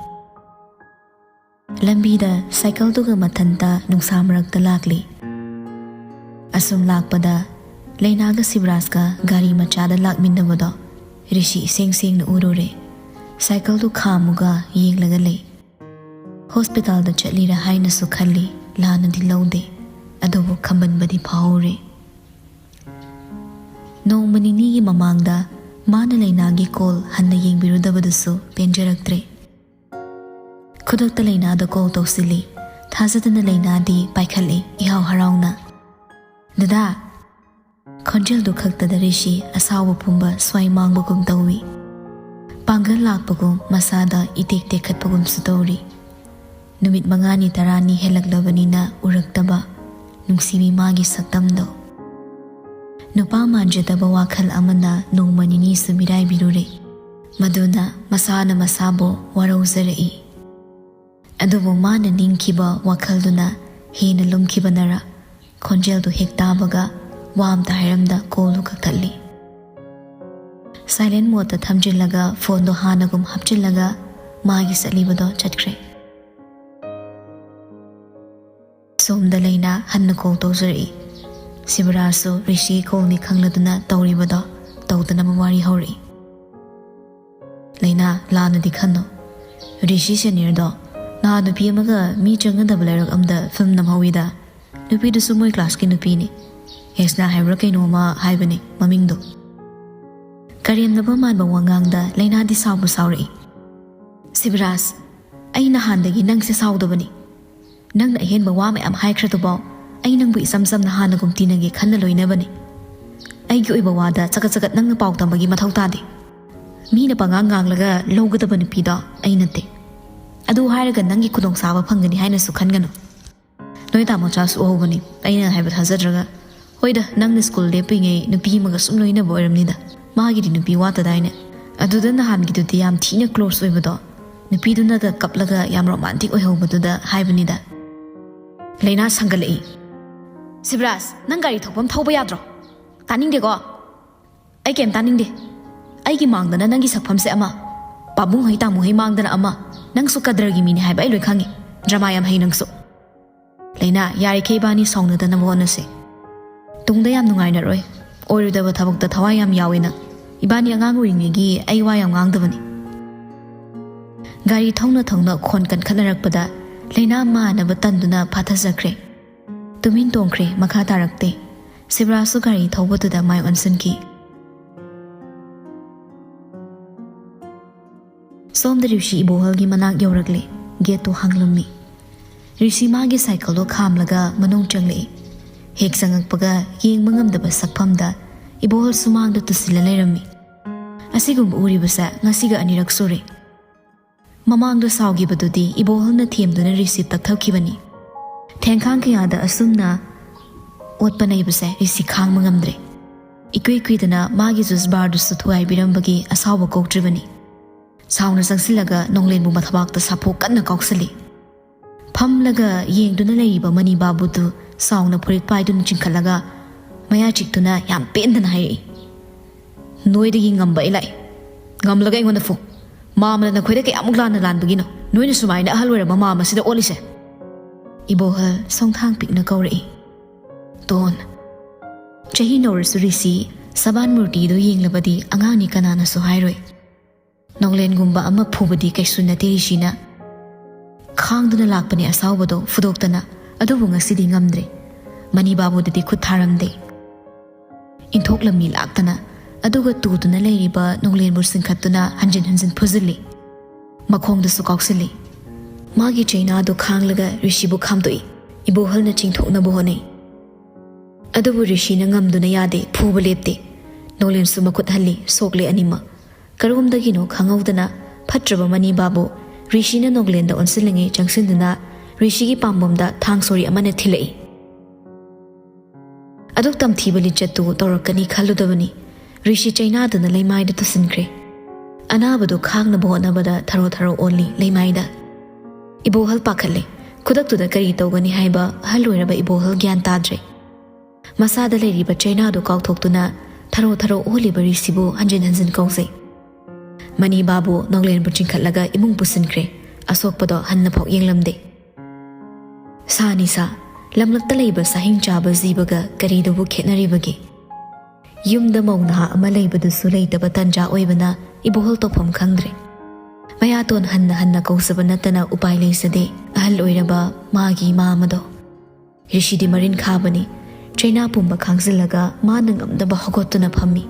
ꯂꯝꯕꯤꯗ ꯁꯥꯏꯀꯜꯗꯨꯒ ꯃꯊꯟꯇ ꯅꯨꯡꯁꯥ ꯃꯔꯛꯇ ꯂꯥꯛꯂꯤ꯫ ꯑꯁꯨꯝ ꯂꯥꯛꯄꯗ ꯂꯩꯅꯥꯒ ꯁꯤꯕꯔꯥꯖꯀ ꯒꯥꯔꯤ ꯃꯆꯥꯗ ꯂꯥꯛꯃꯤꯟꯅꯕꯗꯣ ꯔꯤꯁꯤ ꯏꯁꯦꯡ ꯁꯦꯡꯅ ꯎꯔꯨꯔꯦ꯫ ꯁꯥꯏꯀꯜꯗꯨ ꯈꯥꯝꯃꯨꯒ ꯌꯦꯡꯂꯒ ꯂꯩ꯫ ꯍꯣꯁꯄꯤꯇꯥꯜꯗ ꯆꯠꯂꯤꯔꯥ ꯍꯥꯏꯅꯁꯨ ꯈꯜꯂꯤ, ꯂꯥꯟꯅꯗꯤ ꯂꯧꯗꯦ, ꯑꯗꯨꯕꯨ ꯈꯝꯕꯟꯕꯗꯤ ꯐꯥꯎꯍꯧꯔꯦ꯫ ꯅꯣꯡꯃ ꯅꯤꯅꯤꯒꯤ ꯃꯃꯥꯡꯗ ꯃꯥꯅ ꯂꯩꯅꯥꯒꯤ ꯀꯣꯜ ꯍꯟꯅ ꯌꯦꯡꯕꯤꯔꯨꯗꯕꯗꯨꯁꯨ ꯄꯦꯟꯖꯔꯛꯇ꯭ꯔꯦ꯫ ꯈꯨꯗꯛꯇ ꯂꯩꯅꯥꯗ ꯀꯣꯜ ꯇꯧꯁꯤꯜꯂꯤ꯫ ꯊꯥꯖꯗꯅ ꯂꯩꯅꯥꯗꯤ ꯄꯥꯏꯈꯠꯂꯤ ꯏꯍꯥꯎ ꯍꯔꯥꯎꯅ꯫ "ꯗꯗꯥ!" ꯈꯣꯟꯖꯦꯜꯗꯨ ꯈꯛꯇꯗ ꯔꯤꯁꯤ ꯑꯁꯥꯎꯕ ꯄꯨꯝꯕ ꯁ꯭ꯋꯥꯏ ꯃꯥꯡꯕꯒꯨꯝ ꯇꯧꯏ꯫ ꯄꯥꯡꯒꯜ ꯂꯥꯛꯄꯒꯨꯝ ꯃꯁꯥꯗ ꯏꯇꯦꯛ ꯇꯦꯛꯈꯠꯄꯒꯨꯝꯁꯨ ꯇꯧꯔꯤ꯫ ꯅꯨꯃꯤꯠ ꯃꯉꯥꯅꯤ ꯇꯔꯥꯅꯤ ꯍꯦꯜꯂꯛꯂꯕꯅꯤꯅ ꯎꯔꯛꯇꯕ ꯅꯨꯡꯁꯤꯕꯤ ꯃꯥꯒꯤ ꯁꯛꯇꯝꯗꯣ꯫ ꯅꯨꯄꯥ ꯃꯥꯟꯖꯗꯕ ꯋꯥꯈꯜ ꯑꯃꯅ ꯅꯣꯡꯃ ꯅꯤꯅꯤꯁꯨ ꯃꯤꯔꯥꯏꯕꯤꯔꯨꯔꯦ꯫ ꯃꯗꯨꯅ ꯃꯁꯥꯅ ꯃꯁꯥꯕꯨ ꯋꯥꯔꯧꯖꯔꯛꯏ꯫ ꯑꯗꯨꯕꯨ ꯃꯥꯅ ꯅꯤꯡꯈꯤꯕ ꯋꯥꯈꯜꯗꯨꯅ ꯍꯦꯟꯅ ꯂꯨꯝꯈꯤꯕꯅꯔ, ꯈꯣꯟꯖꯦꯜꯗꯨ ꯍꯦꯛ ꯇꯥꯕꯒ ꯋꯥ ꯑꯝꯇ ꯍꯥꯏꯔꯝꯗ ꯀꯣꯜꯗꯨ ꯀꯛꯊꯠꯂꯤ꯫ ꯁꯥꯏꯂꯦꯟ ꯃꯣꯗꯇ ꯊꯝꯖꯤꯜꯂꯒ ꯐꯣꯟꯗꯣ ꯍꯥꯟꯅꯒꯨꯝ ꯍꯥꯞꯆꯤꯜꯂꯒ ꯃꯥꯒꯤ ꯆꯠꯂꯤꯕꯗꯣ ꯆꯠꯈ꯭ꯔꯦ꯫ ꯁꯣꯝꯗ ꯂꯩꯅꯥ ꯍꯟꯅ ꯀꯣꯜ ꯇꯧꯖꯔꯛꯏ꯫ ꯁꯤꯕꯔꯥꯖꯁꯨ ꯔꯤꯁꯤ ꯀꯣꯜꯅꯤ ꯈꯪꯂꯗꯨꯅ ꯇꯧꯔꯤꯕꯗꯣ ꯇꯧꯗꯅꯕ ꯋꯥꯔꯤ ꯍꯧꯔꯛꯏ꯫ "ꯂꯩꯅꯥ, ꯂꯥꯟꯅꯗꯤ ꯈꯟꯅꯨ꯫ ꯔꯤꯁꯤ ꯁꯦꯅꯤꯌꯔꯗꯣ ꯅꯍꯥꯟ ꯅꯨꯄꯤ ꯑꯃꯒ ꯃꯤ ꯆꯪꯒꯗꯕ ꯂꯩꯔꯛ ꯑꯃꯗ ꯐꯤꯂꯝ ꯅꯝꯍꯧꯋꯤꯗ꯫ ꯅꯨꯄꯤꯗꯨꯁꯨ ꯃꯣꯏ ꯀ꯭ꯂꯥꯁꯀꯤ ꯅꯨꯄꯤꯅꯤ꯫ ꯍꯦꯁꯅꯥ ꯍꯥꯏꯕ꯭ꯔꯥ ꯀꯩꯅꯣꯝꯃ ꯍꯥꯏꯕꯅꯤ ꯃꯃꯤꯡꯗꯣ꯫" ꯀꯔꯦꯝꯅꯕ ꯃꯥꯟꯕ ꯋꯥꯉꯥꯡꯗ ꯂꯩꯅꯥꯗꯤ ꯁꯥꯎꯕ ꯁꯥꯎꯔꯛꯏ꯫ "ꯁꯤꯕꯔꯥꯖ, ꯑꯩ ꯅꯍꯥꯟꯗꯒꯤ ꯅꯪꯁꯦ ꯁꯥꯎꯗꯕꯅꯤ꯫ ꯅꯪꯅ ꯑꯍꯦꯟꯕ ꯋꯥ ꯃꯌꯥꯝ ꯍꯥꯏꯈ꯭ꯔꯗꯨꯐꯥꯎ ꯑꯩ ꯅꯪꯕꯨ ꯏꯆꯝ ꯆꯝꯅ ꯍꯥꯟꯅꯒꯨꯝ ꯇꯤꯟꯅꯒꯦ ꯈꯟꯅ ꯂꯣꯏꯅꯕꯅꯤ꯫ ꯑꯩꯒꯤ ꯑꯣꯏꯕ ꯋꯥꯗ ꯆꯒꯠ ꯆꯒꯠ ꯅꯪꯅ ꯄꯥꯎ ꯇꯝꯕꯒꯤ ꯃꯊꯧ ꯇꯥꯗꯦ꯫ ꯃꯤꯅ ꯄꯉꯥꯡ ꯉꯥꯡꯂꯒ ꯂꯧꯒꯗꯕ ꯅꯨꯄꯤꯗꯣ ꯑꯩ ꯅꯠꯇꯦ꯫ ꯑꯗꯨ ꯍꯥꯏꯔꯒ ꯅꯪꯒꯤ ꯈꯨꯗꯣꯡꯆꯥꯕ ꯐꯪꯒꯅꯤ ꯍꯥꯏꯅꯁꯨ ꯈꯟꯒꯅꯨ꯫ ꯅꯣꯏ ꯇꯥꯃꯣꯆꯥꯁꯨ ꯎꯍꯧꯕꯅꯤ, ꯑꯩꯅ ꯍꯥꯏꯕ ꯊꯥꯖꯗ꯭ꯔꯒ꯫ ꯍꯣꯏꯗ, ꯅꯪꯅ ꯁ꯭ꯀꯨꯜ ꯂꯦꯞꯄꯤꯉꯩ ꯅꯨꯄꯤ ꯑꯃꯒ ꯁꯨꯝ ꯂꯣꯏꯅꯕ ꯑꯣꯏꯔꯝꯅꯤꯗ꯫ ꯃꯥꯒꯤꯗꯤ ꯅꯨꯄꯤ ꯋꯥꯠꯇꯗꯥꯏꯅꯦ꯫ ꯑꯗꯨꯗ ꯅꯍꯥꯟꯒꯤꯗꯨꯗꯤ ꯌꯥꯝ ꯊꯤꯅ ꯀ꯭ꯂꯣꯁ ꯑꯣꯏꯕꯗꯣ, ꯅꯨꯄꯤꯗꯨꯅꯒ ꯀꯞꯂꯒ ꯌꯥꯝ ꯔꯣꯃꯥꯟꯇꯤꯛ ꯑꯣꯏꯍꯧꯕꯗꯨꯗ ꯍꯥꯏꯕꯅꯤꯗ꯫" ꯂꯩꯅꯥ ꯁꯪꯒꯠꯂꯛꯏ꯫ "ꯁꯤꯕꯔꯥꯖ, ꯅꯪ ꯒꯥꯔꯤ ꯊꯧꯐꯝ ꯊꯧꯕ ꯌꯥꯗ꯭ꯔꯣ? ꯇꯥꯅꯤꯡꯗꯦꯀꯣ꯫ ꯑꯩ ꯀꯩꯝ ꯇꯥꯅꯤꯡꯗꯦ꯫ ꯑꯩꯒꯤ ꯃꯥꯡꯗꯅ ꯅꯪꯒꯤ ꯁꯛꯐꯝꯁꯦ ꯑꯃ, ꯄꯥꯕꯨꯡ ꯍꯩ ꯇꯥꯃꯨ ꯍꯩ ꯃꯥꯡꯗꯅ ꯑꯃ꯫ ꯅꯪꯁꯨ ꯀꯗꯔꯒꯤ ꯃꯤꯅꯤ ꯍꯥꯏꯕ ꯑꯩ ꯂꯣꯏ ꯈꯪꯉꯤ꯫ ꯗ꯭ꯔꯃꯥ ꯌꯥꯝ ꯍꯩ ꯅꯪꯁꯨ꯫" "ꯂꯩꯅꯥ, ꯌꯥꯔꯤꯈꯩ ꯏꯕꯥꯅꯤ ꯁꯥꯎꯅꯗꯅꯕ ꯍꯣꯠꯅꯁꯦ꯫ ꯇꯨꯡꯗ ꯌꯥꯝ ꯅꯨꯡꯉꯥꯏꯅꯔꯣꯏ꯫ ꯑꯣꯏꯔꯣꯏꯗꯕ ꯊꯕꯛꯇ ꯊꯋꯥꯏ ꯌꯥꯝ ꯌꯥꯎꯋꯦ ꯅꯪ꯫ ꯏꯕꯥꯅꯤ ꯑꯉꯥꯡ ꯑꯣꯏꯔꯤꯉꯩꯒꯤ ꯑꯩ ꯋꯥ ꯌꯥꯝ ꯉꯥꯡꯗꯕꯅꯤ꯫" ꯒꯥꯔꯤ ꯊꯧꯅ ꯊꯧꯅ ꯈꯣꯟ ꯀꯟꯈꯠꯅꯔꯛꯄꯗ ꯂꯩꯅꯥ ꯃꯥꯟꯅꯕ ꯇꯟꯗꯨꯅ ꯐꯥꯊꯖꯈ꯭ꯔꯦ꯫ ꯇꯨꯃꯤꯟ ꯇꯣꯡꯈ꯭ꯔꯦ, ꯃꯈꯥ ꯇꯥꯔꯛꯇꯦ꯫ ꯁꯤꯕꯔꯥꯖꯁꯨ ꯒꯥꯔꯤ ꯊꯧꯕꯗꯨꯗ ꯃꯥꯏ ꯑꯣꯟꯁꯤꯟꯈꯤ꯫ ꯁꯣꯝꯗ ꯔꯤꯁꯤ ꯏꯕꯣꯍꯜꯒꯤ ꯃꯅꯥꯛ ꯌꯧꯔꯛꯂꯦ꯫ ꯒꯦꯠꯇꯨ ꯍꯥꯡꯂꯝꯃꯤ꯫ ꯔꯤꯁꯤ ꯃꯥꯒꯤ ꯁꯥꯏꯀꯜꯗꯣ ꯈꯥꯝꯂꯒ ꯃꯅꯨꯡ ꯆꯪꯂꯛꯏ꯫ ꯍꯦꯛ ꯆꯪꯉꯛꯄꯒ ꯌꯦꯡꯕ ꯉꯝꯗꯕ ꯁꯛꯐꯝꯗ ꯏꯕꯣꯍꯜ ꯁꯨꯃꯥꯡꯗ ꯇꯨꯁꯤꯜꯂ ꯂꯩꯔꯝꯃꯤ꯫ ꯑꯁꯤꯒꯨꯝꯕ ꯎꯔꯤꯕꯁꯦ ꯉꯁꯤꯒ ꯑꯅꯤꯔꯛ ꯁꯨꯔꯦ꯫ ꯃꯃꯥꯡꯗ ꯁꯥꯎꯈꯤꯕꯗꯨꯗꯤ ꯏꯕꯣꯍꯜꯅ ꯊꯦꯝꯗꯨꯅ ꯔꯤꯁꯤ ꯇꯛꯊꯈꯤꯕꯅꯤ꯫ ꯊꯦꯡꯈꯥꯡ ꯀꯌꯥꯗ ꯑꯁꯨꯝꯅ ꯑꯣꯠꯄ ꯅꯩꯕꯁꯦ ꯔꯤꯁꯤ ꯈꯥꯡꯕ ꯉꯝꯗ꯭ꯔꯦ꯫ ꯏꯀꯨꯏ ꯀꯨꯏꯗꯅ ꯃꯥꯒꯤ ꯖꯨꯁ ꯕꯥꯔꯗꯨꯁꯨ ꯊꯨꯒꯥꯏꯕꯤꯔꯝꯕꯒꯤ ꯑꯁꯥꯎꯕ ꯀꯣꯛꯇ꯭ꯔꯤꯕꯅꯤ꯫ ꯁꯥꯎꯅ ꯆꯪꯁꯤꯜꯂꯒ ꯅꯣꯡꯂꯦꯟꯕꯨ ꯃꯊꯕꯥꯛꯇ ꯁꯥꯐꯨ ꯀꯟꯅ ꯀꯥꯎꯁꯜꯂꯤ꯫ ꯐꯝꯂꯒ ꯌꯦꯡꯗꯨꯅ ꯂꯩꯔꯤꯕ ꯃꯅꯤ ꯕꯥꯕꯨꯗꯨ ꯁꯥꯎꯅ ꯐꯨꯔꯤꯠ ꯄꯥꯏꯗꯨꯅ ꯆꯤꯡꯈꯠꯂꯒ ꯃꯌꯥ ꯆꯤꯛꯇꯨꯅ ꯌꯥꯝ ꯄꯦꯟꯗꯅ ꯍꯥꯏꯔꯛꯏ, "ꯅꯣꯏꯗꯒꯤ ꯉꯝꯕ ꯑꯩ ꯂꯥꯛꯏ꯫ ꯉꯝꯂꯒ ꯑꯩꯉꯣꯟꯗ ꯐꯨ꯫ ꯃꯥꯃꯅ ꯅꯈꯣꯏꯗ ꯀꯌꯥꯃꯨꯛ ꯂꯥꯟꯅ ꯂꯥꯟꯕꯒꯤꯅꯣ ꯅꯣꯏꯅ ꯁꯨꯃꯥꯏꯅ ꯑꯍꯜ ꯑꯣꯏꯔꯕ ꯃꯥꯃꯁꯤꯗ ꯑꯣꯠꯂꯤꯁꯦ?" ꯏꯕꯣꯍꯜ ꯁꯣꯡꯊꯥꯡ ꯄꯤꯛꯅ ꯀꯧꯔꯛꯏ꯫ "ꯇꯣꯟ, ꯆꯍꯤ ꯅꯧꯔꯁꯨ ꯔꯤꯁꯤ ꯁꯕꯥꯟ ꯃꯨꯔꯇꯤꯗꯨ ꯌꯦꯡꯂꯕꯗꯤ ꯑꯉꯥꯡꯅꯤ ꯀꯅꯥꯅꯁꯨ ꯍꯥꯏꯔꯣꯏ꯫ ꯅꯣꯡꯂꯦꯟꯒꯨꯝꯕ ꯑꯃ ꯐꯨꯕꯗꯤ ꯀꯩꯁꯨ ꯅꯠꯇꯦ ꯔꯤꯁꯤꯅ꯫ ꯈꯥꯡꯗꯨꯅ ꯂꯥꯛꯄꯅꯦ ꯑꯁꯥꯎꯕꯗꯣ ꯐꯨꯗꯣꯛꯇꯅ, ꯑꯗꯨꯕꯨ ꯉꯁꯤꯗꯤ ꯉꯝꯗ꯭ꯔꯦ꯫ ꯃꯅꯤ ꯕꯥꯕꯨꯗꯗꯤ ꯈꯨꯠ ꯊꯥꯔꯝꯗꯦ꯫ ꯏꯟꯊꯣꯛꯂꯝꯃꯤ ꯂꯥꯛꯇꯅ, ꯑꯗꯨꯒ ꯇꯨꯗꯨꯅ ꯂꯩꯔꯤꯕ ꯅꯣꯡꯂꯦꯟꯕꯨ ꯆꯤꯡꯈꯠꯇꯨꯅ ꯍꯟꯖꯤꯟ ꯍꯟꯖꯤꯟ ꯐꯨꯖꯤꯜꯂꯤ꯫ ꯃꯈꯣꯡꯗꯁꯨ ꯀꯥꯎꯁꯤꯜꯂꯤ꯫ ꯃꯥꯒꯤ ꯆꯩꯅꯥꯗꯨ ꯈꯥꯡꯂꯒ ꯔꯤꯁꯤꯕꯨ ꯈꯥꯝꯗꯣꯛꯏ꯫ ꯏꯕꯣꯍꯜꯅ ꯆꯤꯡꯊꯣꯛꯅꯕ ꯍꯣꯠꯅꯩ꯫ ꯑꯗꯨꯕꯨ ꯔꯤꯁꯤꯅ ꯉꯝꯗꯨꯅ ꯌꯥꯗꯦ, ꯐꯨꯕ ꯂꯦꯞꯇꯦ꯫ ꯅꯣꯡꯂꯦꯟꯁꯨ ꯃꯈꯨꯠ ꯍꯜꯂꯤ, ꯁꯣꯛꯂꯦ ꯑꯅꯤꯃꯛ꯫ ꯀꯔꯣꯝꯗꯒꯤꯅꯣ ꯈꯪꯍꯧꯗꯅ ꯐꯠꯇ꯭ꯔꯕ ꯃꯅꯤ ꯕꯥꯕꯨ ꯔꯤꯁꯤꯅ ꯅꯣꯡꯂꯦꯟꯗ ꯑꯣꯟꯁꯤꯜꯂꯤꯉꯩ ꯆꯪꯁꯤꯟꯗꯨꯅ ꯔꯤꯁꯤꯒꯤ ꯄꯥꯝꯕꯣꯝꯗ ꯊꯥꯡ ꯁꯣꯔꯤ ꯑꯃꯅ ꯊꯤꯜꯂꯛꯏ꯫ ꯑꯗꯨꯛ ꯇꯝꯊꯤꯕ ꯂꯤꯆꯠꯇꯨ ꯇꯧꯔꯛꯀꯅꯤ ꯈꯜꯂꯨꯗꯕꯅꯤ꯫ ꯔꯤꯁꯤ ꯆꯩꯅꯥꯗꯨꯅ ꯂꯩꯃꯥꯏꯗ ꯇꯨꯁꯤꯟꯈ꯭ꯔꯦ꯫ ꯑꯅꯥꯕꯗꯨ ꯈꯥꯡꯅꯕ ꯍꯣꯠꯅꯕꯗ ꯊꯔꯣ ꯊꯔꯣ ꯑꯣꯜꯂꯤ ꯂꯩꯃꯥꯏꯗ꯫ ꯏꯕꯣꯍꯜ ꯄꯥꯈꯠꯂꯦ꯫ ꯈꯨꯗꯛꯇꯨꯗ ꯀꯔꯤ ꯇꯧꯒꯅꯤ ꯍꯥꯏꯕ ꯑꯍꯜ ꯑꯣꯏꯔꯕ ꯏꯕꯣꯍꯜ ꯒ꯭ꯌꯥꯟ ꯇꯥꯗ꯭ꯔꯦ꯫ ꯃꯁꯥꯗ ꯂꯩꯔꯤꯕ ꯆꯩꯅꯥꯗꯨ ꯀꯥꯎꯊꯣꯛꯇꯨꯅ ꯊꯔꯣ ꯊꯔꯣ ꯑꯣꯜꯂꯤꯕ ꯔꯤꯁꯤꯕꯨ ꯍꯟꯖꯤꯟ ꯍꯟꯖꯤꯟ ꯀꯧꯖꯩ꯫ ꯃꯅꯤ ꯕꯥꯕꯨ ꯅꯣꯡꯂꯦꯟꯕꯨ ꯆꯤꯡꯈꯠꯂꯒ ꯏꯃꯨꯡ ꯄꯨꯁꯤꯟꯈ꯭ꯔꯦ꯫ ꯑꯁꯣꯛꯄꯗꯣ ꯍꯟꯅꯐꯥꯎ ꯌꯦꯡꯂꯝꯗꯦ꯫ ꯁꯥ ꯅꯤꯁꯥ, ꯂꯝꯂꯛꯇ ꯂꯩꯕ ꯁꯥꯍꯤꯡ ꯆꯥꯕ ꯖꯤꯕꯒ ꯀꯔꯤꯗꯨꯕꯨ ꯈꯦꯠꯅꯔꯤꯕꯒꯦ? ꯌꯨꯝꯗ ꯃꯧ ꯅꯍꯥ ꯑꯃ ꯂꯩꯕꯗꯨꯁꯨ ꯂꯩꯇꯕ ꯇꯟꯖꯥ ꯑꯣꯏꯕꯅ ꯏꯕꯣꯍꯜ ꯇꯧꯐꯝ ꯈꯪꯗ꯭ꯔꯦ꯫ ꯃꯌꯥꯇꯣꯟ ꯍꯟꯅ ꯍꯟꯅ ꯀꯧꯖꯕ ꯅꯠꯇꯅ ꯎꯄꯥꯏ ꯂꯩꯖꯗꯦ ꯑꯍꯜ ꯑꯣꯏꯔꯕ ꯃꯥꯒꯤ ꯃꯥꯃꯗꯣ꯫ ꯔꯤꯁꯤꯗꯤ ꯃꯔꯤꯟ ꯈꯥꯕꯅꯤ꯫ ꯆꯩꯅꯥ ꯄꯨꯝꯕ ꯈꯥꯡꯖꯤꯜꯂꯒ ꯃꯥꯅ ꯉꯝꯗꯕ ꯍꯧꯒꯠꯇꯨꯅ ꯐꯝꯃꯤ꯫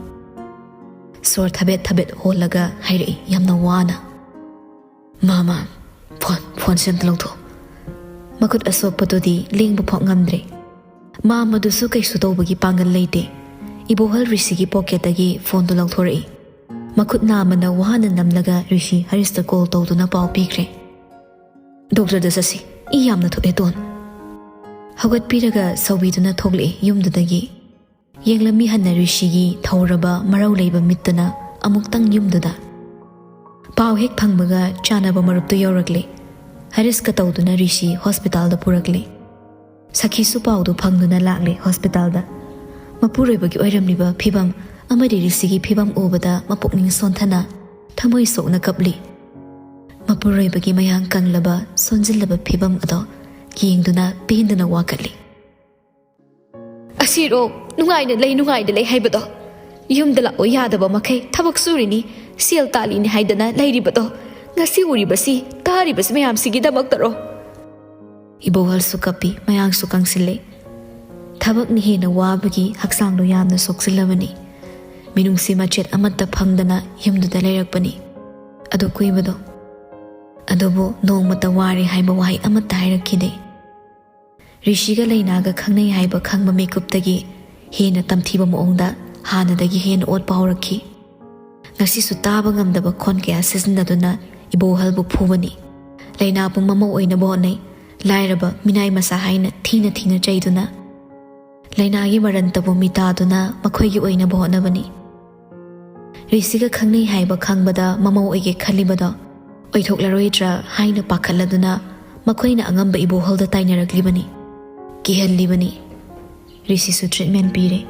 ꯁꯣꯔ ꯊꯕꯦꯠ ꯊꯕꯦꯠ ꯍꯣꯜꯂꯒ ꯍꯥꯏꯔꯛꯏ ꯌꯥꯝꯅ ꯋꯥꯅ, "ꯃꯥꯃ, ꯐꯣꯟ, ꯐꯣꯟꯁꯦ ꯑꯝꯇ ꯂꯧꯊꯣꯛ꯫" ꯃꯈꯨꯠ ꯑꯁꯣꯛꯄꯗꯨꯗꯤ ꯂꯦꯡꯕ ꯐꯥꯎ ꯉꯝꯗ꯭ꯔꯦ꯫ ꯃꯥꯃꯗꯨꯁꯨ ꯀꯩꯁꯨ ꯇꯧꯕꯒꯤ ꯄꯥꯡꯒꯜ ꯂꯩꯇꯦ꯫ ꯏꯕꯣꯍꯜ ꯔꯤꯁꯤꯒꯤ ꯄꯣꯀꯦꯠꯇꯒꯤ ꯐꯣꯟꯗꯨ ꯂꯧꯊꯣꯔꯛꯏ꯫ ꯃꯈꯨꯠ ꯅꯥꯝꯃꯅ ꯋꯥꯅ ꯅꯝꯂꯒ ꯔꯤꯁꯤ ꯍꯔꯤꯁꯇ ꯀꯣꯜ ꯇꯧꯗꯨꯅ ꯄꯥꯎ ꯄꯤꯈ꯭ꯔꯦ꯫ "ꯗꯣꯛꯇꯔꯗ ꯆꯠꯁꯤ, ꯏ ꯌꯥꯝꯅ ꯊꯣꯛꯑꯦ ꯇꯣꯟ꯫" ꯍꯧꯒꯠꯄꯤꯔꯒ ꯁꯧꯕꯤꯗꯨꯅ ꯊꯣꯛꯂꯛꯏ ꯌꯨꯝꯗꯨꯗꯒꯤ꯫ ꯌꯦꯡꯂꯝꯃꯤ ꯍꯟꯅ ꯔꯤꯁꯤꯒꯤ ꯊꯧꯔꯕ ꯃꯔꯧ ꯂꯩꯕ ꯃꯤꯠꯇꯨꯅ ꯑꯃꯨꯛꯇꯪ ꯌꯨꯝꯗꯨꯗ꯫ ꯄꯥꯎ ꯍꯦꯛ ꯐꯪꯕꯒ ꯆꯥꯅꯕ ꯃꯔꯨꯞꯇꯨ ꯌꯧꯔꯛꯂꯦ꯫ ꯍꯔꯤꯁꯀ ꯇꯧꯗꯨꯅ ꯔꯤꯁꯤ ꯍꯣꯁꯄꯤꯇꯥꯜꯗ ꯄꯨꯔꯛꯂꯦ꯫ ꯁꯈꯤꯁꯨ ꯄꯥꯎꯗꯨ ꯐꯪꯗꯨꯅ ꯂꯥꯛꯂꯦ ꯍꯣꯁꯄꯤꯇꯥꯜꯗ꯫ ꯃꯄꯨꯔꯣꯏꯕꯒꯤ ꯑꯣꯏꯔꯝꯂꯤꯕ ꯐꯤꯕꯝ ꯑꯃꯗꯤ ꯔꯤꯁꯤꯒꯤ ꯐꯤꯕꯝ ꯎꯕꯗ ꯃꯄꯨꯛꯅꯤꯡ ꯁꯣꯟꯊꯅ ꯊꯃꯣꯏ ꯁꯣꯛꯅ ꯀꯞꯂꯤ꯫ ꯃꯄꯨꯔꯣꯏꯕꯒꯤ ꯃꯌꯥꯡ ꯀꯪꯂꯕ ꯁꯣꯟꯖꯤꯜꯂꯕ ꯐꯤꯕꯝ ꯑꯗꯣ ꯌꯦꯡꯗꯨꯅ ꯄꯦꯟꯗꯨꯅ ꯋꯥꯀꯠꯂꯤ꯫ "ꯑꯁꯤꯔꯣ, ꯅꯨꯡꯉꯥꯏꯅ ꯂꯩ, ꯅꯨꯡꯉꯥꯏꯅ ꯂꯩ ꯍꯥꯏꯕꯗꯣ? ꯌꯨꯝꯗ ꯂꯥꯛꯑꯣ ꯌꯥꯗꯕ ꯃꯈꯩ ꯊꯕꯛ ꯁꯨꯔꯤꯅꯤ, ꯁꯦꯜ ꯇꯥꯜꯂꯤꯅꯤ ꯍꯥꯏꯗꯅ ꯂꯩꯔꯤꯕꯗꯣ? ꯉꯁꯤ ꯎꯔꯤꯕꯁꯤ, ꯇꯥꯔꯤꯕꯁꯤ ꯃꯌꯥꯝꯁꯤꯒꯤꯗꯃꯛꯇꯔꯣ? ꯏꯕꯣꯍꯜꯁꯨ ꯀꯞꯄꯤ, ꯃꯌꯥꯡꯁꯨ ꯀꯪꯁꯤꯜꯂꯦ꯫ ꯊꯕꯛꯅ ꯍꯦꯟꯅ ꯋꯥꯕꯒꯤ ꯍꯛꯆꯥꯡꯗꯣ ꯌꯥꯝꯅ ꯁꯣꯛꯆꯤꯜꯂꯕꯅꯤ꯫ ꯃꯤꯅꯨꯡꯁꯤ ꯃꯆꯦꯠ ꯑꯃꯠꯇ ꯐꯪꯗꯅ ꯌꯨꯝꯗꯨꯗ ꯂꯩꯔꯛꯄꯅꯤ꯫ ꯑꯗꯨ ꯀꯨꯏꯕꯗꯣ꯫ ꯑꯗꯨꯕꯨ ꯅꯣꯡꯃꯇ ꯋꯥꯔꯦ ꯍꯥꯏꯕ ꯋꯥꯍꯩ ꯑꯃꯠꯇ ꯍꯥꯏꯔꯛꯈꯤꯗꯦ꯫ ꯔꯤꯁꯤꯒ ꯂꯩꯅꯥꯒ ꯈꯪꯅꯩ ꯍꯥꯏꯕ ꯈꯪꯕ ꯃꯤꯀꯨꯞꯇꯒꯤ ꯍꯦꯟꯅ ꯇꯝꯊꯤꯕ ꯃꯑꯣꯡꯗ ꯍꯥꯟꯅꯗꯒꯤ ꯍꯦꯟꯅ ꯑꯣꯠꯄ ꯍꯧꯔꯛꯈꯤ꯫ ꯉꯁꯤꯁꯨ ꯇꯥꯕ ꯉꯝꯗꯕ ꯈꯣꯟ ꯀꯌꯥ ꯁꯤꯖꯤꯟꯅꯗꯨꯅ ꯏꯕꯣꯍꯜꯕꯨ ꯐꯨꯕꯅꯤ꯫ ꯂꯩꯅꯥꯕꯨ ꯃꯃꯧ ꯑꯣꯏꯅꯕ ꯍꯣꯠꯅꯩ, ꯂꯥꯏꯔꯕ ꯃꯤꯅꯥꯏ ꯃꯆꯥ ꯍꯥꯏꯅ ꯊꯤꯅ ꯊꯤꯅ ꯆꯩꯗꯨꯅ꯫ ꯂꯩꯅꯥꯒꯤ ꯃꯔꯟꯇꯕꯨ ꯃꯤꯇꯥꯗꯨꯅ ꯃꯈꯣꯏꯒꯤ ꯑꯣꯏꯅꯕ ꯍꯣꯠꯅꯕꯅꯤ꯫ ꯔꯤꯁꯤꯒ ꯈꯪꯅꯩ ꯍꯥꯏꯕ ꯈꯪꯕꯗ ꯃꯃꯧ ꯑꯣꯏꯒꯦ ꯈꯜꯂꯤꯕꯗꯣ ꯑꯣꯏꯊꯣꯛꯂꯔꯣꯏꯗ꯭ꯔꯥ ꯍꯥꯏꯅ ꯄꯥꯈꯠꯂꯗꯨꯅ ꯃꯈꯣꯏꯅ ꯑꯉꯝꯕ ꯏꯕꯣꯍꯜꯗ ꯇꯥꯏꯅꯔꯛꯂꯤꯕꯅꯤ, ꯀꯤꯍꯜꯂꯤꯕꯅꯤ꯫ ꯔꯤꯁꯤꯁꯨ ꯇ꯭ꯔꯤꯠꯃꯦꯟ ꯄꯤꯔꯦ꯫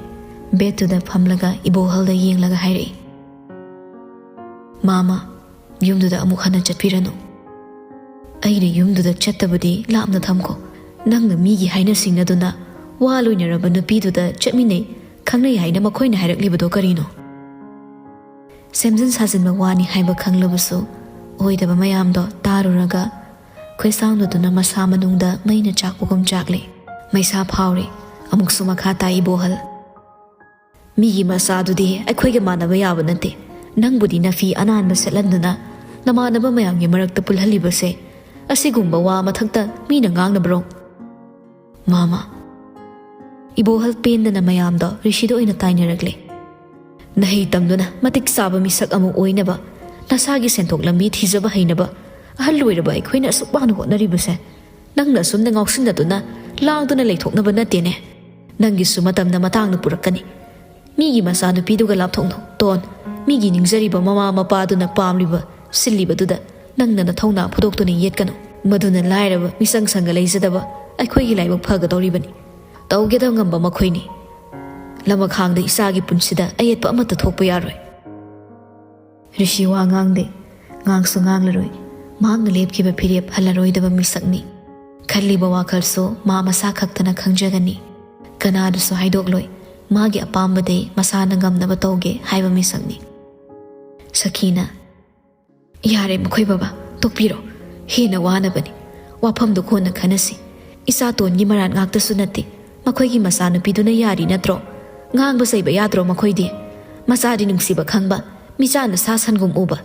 ꯕꯦꯠꯇꯨꯗ ꯐꯝꯂꯒ ꯏꯕꯣꯍꯜꯗ ꯌꯦꯡꯂꯒ ꯍꯥꯏꯔꯛꯏ, "ꯃꯥꯃ, ꯌꯨꯝꯗꯨꯗ ꯑꯃꯨꯛ ꯍꯟꯅ ꯆꯠꯄꯤꯔꯅꯨ꯫ ꯑꯩꯅ ꯌꯨꯝꯗꯨꯗ ꯆꯠꯇꯕꯗꯤ ꯂꯥꯞꯅ ꯊꯝꯈꯣ꯫ ꯅꯪꯅ ꯃꯤꯒꯤ ꯍꯥꯏꯅ ꯁꯤꯡꯅꯗꯨꯅ ꯋꯥ ꯂꯣꯏꯅꯔꯕ ꯅꯨꯄꯤꯗꯨꯗ ꯆꯠꯃꯤꯟꯅꯩ, ꯈꯪꯅꯩ ꯍꯥꯏꯅ ꯃꯈꯣꯏꯅ ꯍꯥꯏꯔꯛꯂꯤꯕꯗꯣ ꯀꯔꯤꯅꯣ?" ꯁꯦꯝꯖꯤꯟ ꯁꯥꯖꯤꯟꯕ ꯋꯥꯅꯤ ꯍꯥꯏꯕ ꯈꯪꯂꯕꯁꯨ ꯑꯣꯏꯗꯕ ꯃꯌꯥꯝꯗꯣ ꯇꯥꯔꯨꯔꯒ ꯈꯣꯏꯁꯥꯎꯅꯗꯨꯅ ꯃꯁꯥ ꯃꯅꯨꯡꯗ ꯃꯩꯅ ꯆꯥꯛꯄꯒꯨꯝ ꯆꯥꯛꯂꯦ꯫ ꯃꯩꯁꯥ ꯐꯥꯎꯔꯦ꯫ ꯑꯃꯨꯛꯁꯨ ꯃꯈꯥ ꯇꯥꯏ ꯏꯕꯣꯍꯜ꯫ "ꯃꯤꯒꯤ ꯃꯆꯥꯗꯨꯗꯤ ꯑꯩꯈꯣꯏꯒ ꯃꯥꯟꯅꯕ ꯌꯥꯕ ꯅꯠꯇꯦ꯫ ꯅꯪꯕꯨꯗꯤ ꯅꯐꯤ ꯑꯅꯥꯟꯕ ꯁꯦꯠꯍꯟꯗꯨꯅ ꯅꯃꯥꯟꯅꯕ ꯃꯌꯥꯝꯒꯤ ꯃꯔꯛꯇ ꯄꯨꯜꯍꯜꯂꯤꯕꯁꯦ, ꯑꯁꯤꯒꯨꯝꯕ ꯋꯥ ꯃꯊꯛꯇ ꯃꯤꯅ ꯉꯥꯡꯅꯕ꯭ꯔꯣ?" "ꯃꯥꯃ꯫" ꯏꯕꯣꯍꯜ ꯄꯦꯟꯗꯅ ꯃꯌꯥꯝꯗꯣ ꯔꯤꯁꯤꯗ ꯑꯣꯏꯅ ꯇꯥꯏꯅꯔꯛꯂꯦ꯫ "ꯅꯍꯩ ꯇꯝꯗꯨꯅ ꯃꯇꯤꯛ ꯆꯥꯕ ꯃꯤꯁꯛ ꯑꯃ ꯑꯣꯏꯅꯕ, ꯅꯁꯥꯒꯤ ꯁꯦꯟꯊꯣꯛ ꯂꯝꯕꯤ ꯊꯤꯖꯕ ꯍꯩꯅꯕ ꯑꯍꯜ ꯑꯣꯏꯔꯕ ꯑꯩꯈꯣꯏꯅ ꯑꯁꯨꯛ ꯋꯥꯅ ꯍꯣꯠꯅꯔꯤꯕꯁꯦ, ꯅꯪꯅ ꯑꯁꯨꯝꯅ ꯉꯥꯎꯁꯤꯟꯅꯗꯨꯅ ꯂꯥꯡꯗꯨꯅ ꯂꯩꯊꯣꯛꯅꯕ ꯅꯠꯇꯦꯅꯦ꯫ ꯅꯪꯒꯤꯁꯨ ꯃꯇꯝꯅ ꯃꯇꯥꯡꯅ ꯄꯨꯔꯛꯀꯅꯤ꯫ ꯃꯤꯒꯤ ꯃꯆꯥꯅꯨꯄꯤꯗꯨꯒ ꯂꯥꯞꯊꯣꯛꯅꯧ꯫ ꯇꯣꯟ, ꯃꯤꯒꯤ ꯅꯤꯡꯖꯔꯤꯕ ꯃꯃꯥ ꯃꯄꯥꯗꯨꯅ ꯄꯥꯝꯂꯤꯕ, ꯁꯤꯜꯂꯤꯕꯗꯨꯗ ꯅꯪꯅ ꯅꯊꯧꯅꯥ ꯐꯨꯗꯣꯛꯇꯨꯅ ꯌꯦꯠꯀꯅꯨ꯫ ꯃꯗꯨꯅ ꯂꯥꯏꯔꯕ, ꯃꯤꯆꯪ ꯁꯪꯒ ꯂꯩꯖꯗꯕ ꯑꯩꯈꯣꯏꯒꯤ ꯂꯥꯏꯕꯛ ꯐꯒꯗꯧꯔꯤꯕꯅꯤ꯫ ꯇꯧꯒꯦꯗ ꯉꯝꯕ ꯃꯈꯣꯏꯅꯤ꯫ ꯂꯃꯈꯥꯡꯗ ꯏꯆꯥꯒꯤ ꯄꯨꯟꯁꯤꯗ ꯑꯌꯦꯠꯄ ꯑꯃꯠꯇ ꯊꯣꯛꯄ ꯌꯥꯔꯣꯏ꯫" ꯔꯤꯁꯤ ꯋꯥ ꯉꯥꯡꯗꯦ, ꯉꯥꯡꯁꯨ ꯉꯥꯡꯂꯔꯣꯏ꯫ ꯃꯍꯥꯛꯅ ꯂꯦꯞꯈꯤꯕ ꯐꯤꯔꯦꯞ ꯍꯜꯂꯔꯣꯏꯗꯕ ꯃꯤꯁꯛꯅꯤ꯫ ꯈꯜꯂꯤꯕ ꯋꯥꯈꯜꯁꯨ ꯃꯥ ꯃꯁꯥ ꯈꯛꯇꯅ ꯈꯪꯖꯒꯅꯤ꯫ ꯀꯅꯥꯗꯁꯨ ꯍꯥꯏꯗꯣꯛꯂꯣꯏ꯫ ꯃꯥꯒꯤ ꯑꯄꯥꯝꯕꯗꯤ ꯃꯁꯥꯅ ꯉꯝꯅꯕ ꯇꯧꯒꯦ ꯍꯥꯏꯕ ꯃꯤꯁꯛꯅꯤ꯫ ꯁꯈꯤꯅ, "ꯌꯥꯔꯦ ꯃꯈꯣꯏ ꯕꯕꯥ, ꯇꯣꯛꯄꯤꯔꯣ꯫ ꯍꯦꯟꯅ ꯋꯥꯅꯕꯅꯤ꯫ ꯋꯥꯐꯝꯗꯨ ꯀꯣꯟꯅ ꯈꯟꯅꯁꯤ꯫ ꯏꯆꯥꯇꯣꯟꯒꯤ ꯃꯔꯥꯟ ꯉꯥꯛꯇꯁꯨ ꯅꯠꯇꯦ꯫ ꯃꯈꯣꯏꯒꯤ ꯃꯆꯥꯅꯨꯄꯤꯗꯨꯅ ꯌꯥꯔꯤ ꯅꯠꯇ꯭ꯔꯣ? ꯉꯥꯡꯕ ꯆꯩꯕ ꯌꯥꯗ꯭ꯔꯣ ꯃꯈꯣꯏꯗꯤ? ꯃꯆꯥꯗꯤ ꯅꯨꯡꯁꯤꯕ ꯈꯪꯕ, ꯃꯤꯆꯥꯅ ꯁꯥ ꯁꯟꯒꯨꯝ ꯎꯕ꯫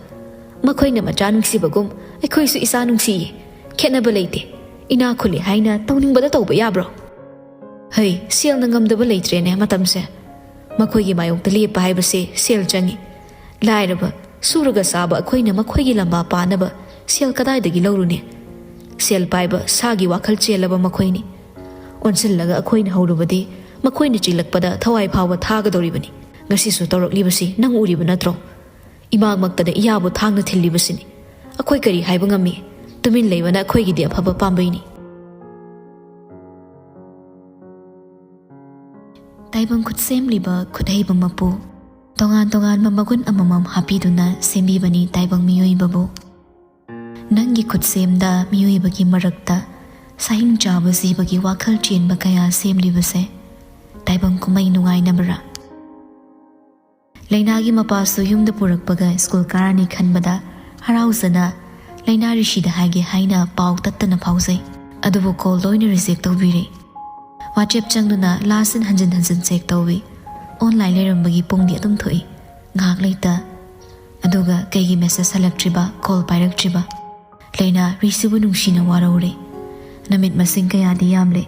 ꯃꯈꯣꯏꯅ ꯃꯆꯥ ꯅꯨꯡꯁꯤꯕꯒꯨꯝ ꯑꯩꯈꯣꯏꯁꯨ ꯏꯆꯥ ꯅꯨꯡꯁꯤꯌꯦ꯫ ꯈꯦꯠꯅꯕ ꯂꯩꯇꯦ꯫ ꯏꯅꯥꯛ ꯈꯨꯜꯂꯤ ꯍꯥꯏꯅ ꯇꯧꯅꯤꯡꯕꯗ ꯇꯧꯕ ꯌꯥꯕ꯭ꯔꯣ? ꯍꯩ, ꯁꯦꯜꯅ ꯉꯝꯗꯕ ꯂꯩꯇ꯭ꯔꯦꯅꯦ ꯃꯇꯝꯁꯦ꯫ ꯃꯈꯣꯏꯒꯤ ꯃꯥꯌꯣꯛꯇ ꯂꯦꯞꯄ ꯍꯥꯏꯕꯁꯦ ꯁꯦꯜ ꯆꯪꯉꯤ꯫ ꯂꯥꯏꯔꯕ, ꯁꯨꯔꯒ ꯆꯥꯕ ꯑꯩꯈꯣꯏꯅ ꯃꯈꯣꯏꯒꯤ ꯂꯝꯕꯥ ꯄꯥꯅꯕ ꯁꯦꯜ ꯀꯗꯥꯏꯗꯒꯤ ꯂꯧꯔꯨꯅꯤ? ꯁꯦꯜ ꯄꯥꯏꯕ ꯁꯥꯒꯤ ꯋꯥꯈꯜ ꯆꯦꯜꯂꯕ ꯃꯈꯣꯏꯅꯤ꯫ ꯑꯣꯟꯁꯤꯜꯂꯒ ꯑꯩꯈꯣꯏꯅ ꯍꯧꯔꯨꯕꯗꯤ ꯃꯈꯣꯏꯅ ꯆꯤꯜꯂꯛꯄꯗ ꯊꯋꯥꯏ ꯐꯥꯎꯕ ꯊꯥꯒꯗꯧꯔꯤꯕꯅꯤ꯫ ꯉꯁꯤꯁꯨ ꯇꯧꯔꯛꯂꯤꯕꯁꯤ ꯅꯪ ꯎꯔꯤꯕ ꯅꯠꯇ꯭ꯔꯣ? ꯏꯃꯥꯛꯃꯛꯇꯗ ꯏꯌꯥꯕꯨ ꯊꯥꯡꯅ ꯊꯤꯜꯂꯤꯕꯁꯤꯅꯤ꯫ ꯑꯩꯈꯣꯏ ꯀꯔꯤ ꯍꯥꯏꯕ ꯉꯝꯃꯤ? ꯇꯨꯃꯤꯟ ꯂꯩꯕꯅ ꯑꯩꯈꯣꯏꯒꯤꯗꯤ ꯑꯐꯕ ꯄꯥꯝꯕꯩꯅꯤ꯫ ꯇꯥꯏꯕꯪ ꯈꯨꯠꯁꯦꯝꯂꯤꯕ ꯈꯨꯠꯍꯩꯕ ꯃꯄꯨ, ꯇꯣꯉꯥꯟ ꯇꯣꯉꯥꯟꯕ ꯃꯒꯨꯟ ꯑꯃꯃꯝ ꯍꯥꯞꯄꯤꯗꯨꯅ ꯁꯦꯝꯕꯤꯕꯅꯤ ꯇꯥꯏꯕꯪ ꯃꯤꯑꯣꯏꯕꯕꯨ꯫ ꯅꯪꯒꯤ ꯈꯨꯠꯁꯦꯝꯗ ꯃꯤꯑꯣꯏꯕꯒꯤ ꯃꯔꯛꯇ ꯁꯥꯍꯤꯡ ꯆꯥꯕ ꯖꯤꯕꯒꯤ ꯋꯥꯈꯜ ꯆꯦꯟꯕ ꯀꯌꯥ ꯁꯦꯝꯂꯤꯕꯁꯦ ꯇꯥꯏꯕꯪ ꯀꯨꯝꯍꯩ ꯅꯨꯡꯉꯥꯏꯅꯕꯔꯥ? ꯂꯩꯅꯥꯒꯤ ꯃꯄꯥꯁꯨ ꯌꯨꯝꯗ ꯄꯨꯔꯛꯄꯒ ꯁ꯭ꯀꯨꯜ ꯀꯥꯔꯅꯤ ꯈꯟꯕꯗ ꯍꯔꯥꯎꯖꯅ ꯂꯩꯅꯥ ꯔꯤꯁꯤꯗ ꯍꯥꯏꯒꯦ ꯍꯥꯏꯅ ꯄꯥꯎ ꯇꯠꯇꯅ ꯐꯥꯎꯖꯩ꯫ ꯑꯗꯨꯕꯨ ꯀꯣꯜ ꯂꯣꯏꯅ ꯔꯤꯖꯦꯛ ꯇꯧꯕꯤꯔꯦ꯫ ꯋꯥꯆꯦꯞ ꯆꯪꯗꯨꯅ ꯂꯥꯁ ꯁꯤꯟ ꯍꯟꯖꯤꯟ ꯍꯟꯖꯤꯟ ꯆꯦꯛ ꯇꯧꯏ꯫ ꯑꯣꯟꯂꯥꯏꯟ ꯂꯩꯔꯝꯕꯒꯤ ꯄꯨꯡꯗꯤ ꯑꯗꯨꯝ ꯊꯣꯛꯏ, ꯉꯥꯏꯍꯥꯛ ꯂꯩꯇ꯫ ꯑꯗꯨꯒ ꯀꯩꯒꯤ ꯃꯦꯁꯦꯖ ꯍꯜꯂꯛꯇ꯭ꯔꯤꯕ, ꯀꯣꯜ ꯄꯥꯏꯔꯛꯇ꯭ꯔꯤꯕ? ꯂꯩꯅꯥ ꯔꯤꯁꯤꯕꯨ ꯅꯨꯡꯁꯤꯅ ꯋꯥꯔꯧꯔꯦ꯫ ꯅꯨꯃꯤꯠ ꯃꯁꯤꯡ ꯀꯌꯥꯗꯤ ꯌꯥꯝꯂꯦ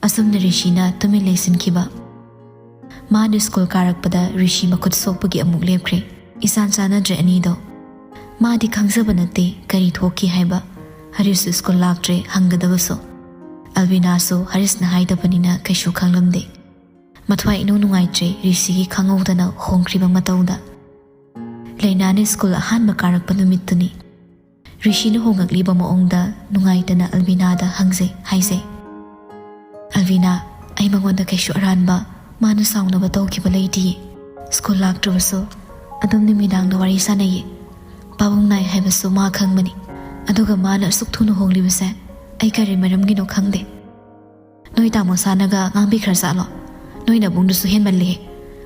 ꯑꯁꯨꯝꯅ ꯔꯤꯁꯤꯅ ꯇꯨꯃꯤꯟ ꯂꯩꯁꯤꯟꯈꯤꯕ꯫ ꯃꯥꯅ ꯁ꯭ꯀꯨꯜ ꯀꯥꯔꯛꯄꯗ ꯔꯤꯁꯤ ꯃꯈꯨꯠ ꯁꯣꯛꯄꯒꯤ ꯑꯃꯨꯛ ꯂꯦꯞꯈ꯭ꯔꯦ꯫ ꯏꯆꯥꯟ ꯆꯥꯟꯅꯗ꯭ꯔꯦ ꯑꯅꯤꯗꯣ꯫ ꯃꯥꯗꯤ ꯈꯪꯖꯕ ꯅꯠꯇꯦ ꯀꯔꯤ ꯊꯣꯛꯈꯤ ꯍꯥꯏꯕ꯫ ꯍꯔꯤꯁꯁꯨ ꯁ꯭ꯀꯨꯜ ꯂꯥꯛꯇ꯭ꯔꯦ ꯍꯪꯒꯗꯕꯁꯨ꯫ ꯑꯜꯕꯤꯅꯥꯁꯨ ꯍꯔꯤꯁꯅ ꯍꯥꯏꯗꯕꯅꯤꯅ ꯀꯩꯁꯨ ꯈꯪꯂꯝꯗꯦ꯫ ꯃꯊ꯭ꯋꯥꯏ ꯏꯅꯨꯡ ꯅꯨꯡꯉꯥꯏꯇ꯭ꯔꯦ ꯔꯤꯁꯤꯒꯤ ꯈꯪꯍꯧꯗꯅ ꯍꯣꯡꯈ꯭ꯔꯤꯕ ꯃꯇꯧꯗ꯫ ꯂꯩꯅꯥꯅ ꯁ꯭ꯀꯨꯜ ꯑꯍꯥꯟꯕ ꯀꯥꯔꯛꯄ ꯅꯨꯃꯤꯠꯇꯨꯅꯤ꯫ ꯔꯤꯁꯤꯅ ꯍꯣꯡꯂꯛꯂꯤꯕ ꯃꯑꯣꯡꯗ ꯅꯨꯡꯉꯥꯏꯇꯅ ꯑꯜꯕꯤꯅꯥꯗ ꯍꯪꯖꯩ, ꯍꯥꯏꯖꯩ꯫ "ꯑꯜꯕꯤꯅꯥ, ꯑꯩ ꯃꯉꯣꯟꯗ ꯀꯩꯁꯨ ꯑꯔꯥꯟꯕ, ꯃꯥꯅ ꯁꯥꯎꯅꯕ ꯇꯧꯈꯤꯕ ꯂꯩꯇꯤꯌꯦ꯫ ꯁ꯭ꯀꯨꯜ ꯂꯥꯛꯇ꯭ꯔꯕꯁꯨ ꯑꯗꯨꯝ ꯅꯨꯃꯤꯗꯥꯡꯗ ꯋꯥꯔꯤ ꯁꯥꯟꯅꯩꯌꯦ꯫ ꯄꯥꯕꯨꯡ ꯅꯥꯏ ꯍꯥꯏꯕꯁꯨ ꯃꯥ ꯈꯪꯕꯅꯤ꯫ ꯑꯗꯨꯒ ꯃꯥꯅ ꯑꯁꯨꯛ ꯊꯨꯅ ꯍꯣꯡꯂꯤꯕꯁꯦ ꯑꯩ ꯀꯔꯤ ꯃꯔꯝꯒꯤꯅꯣ ꯈꯪꯗꯦ꯫ ꯅꯣꯏ ꯇꯥꯃꯣ ꯁꯥꯅꯒ ꯉꯥꯡꯕꯤꯈ꯭ꯔꯖꯥꯠꯂꯣ? "ꯅꯣꯏ ꯅꯕꯨꯡꯗꯨꯁꯨ ꯍꯦꯟꯃꯜꯂꯦꯍꯦ꯫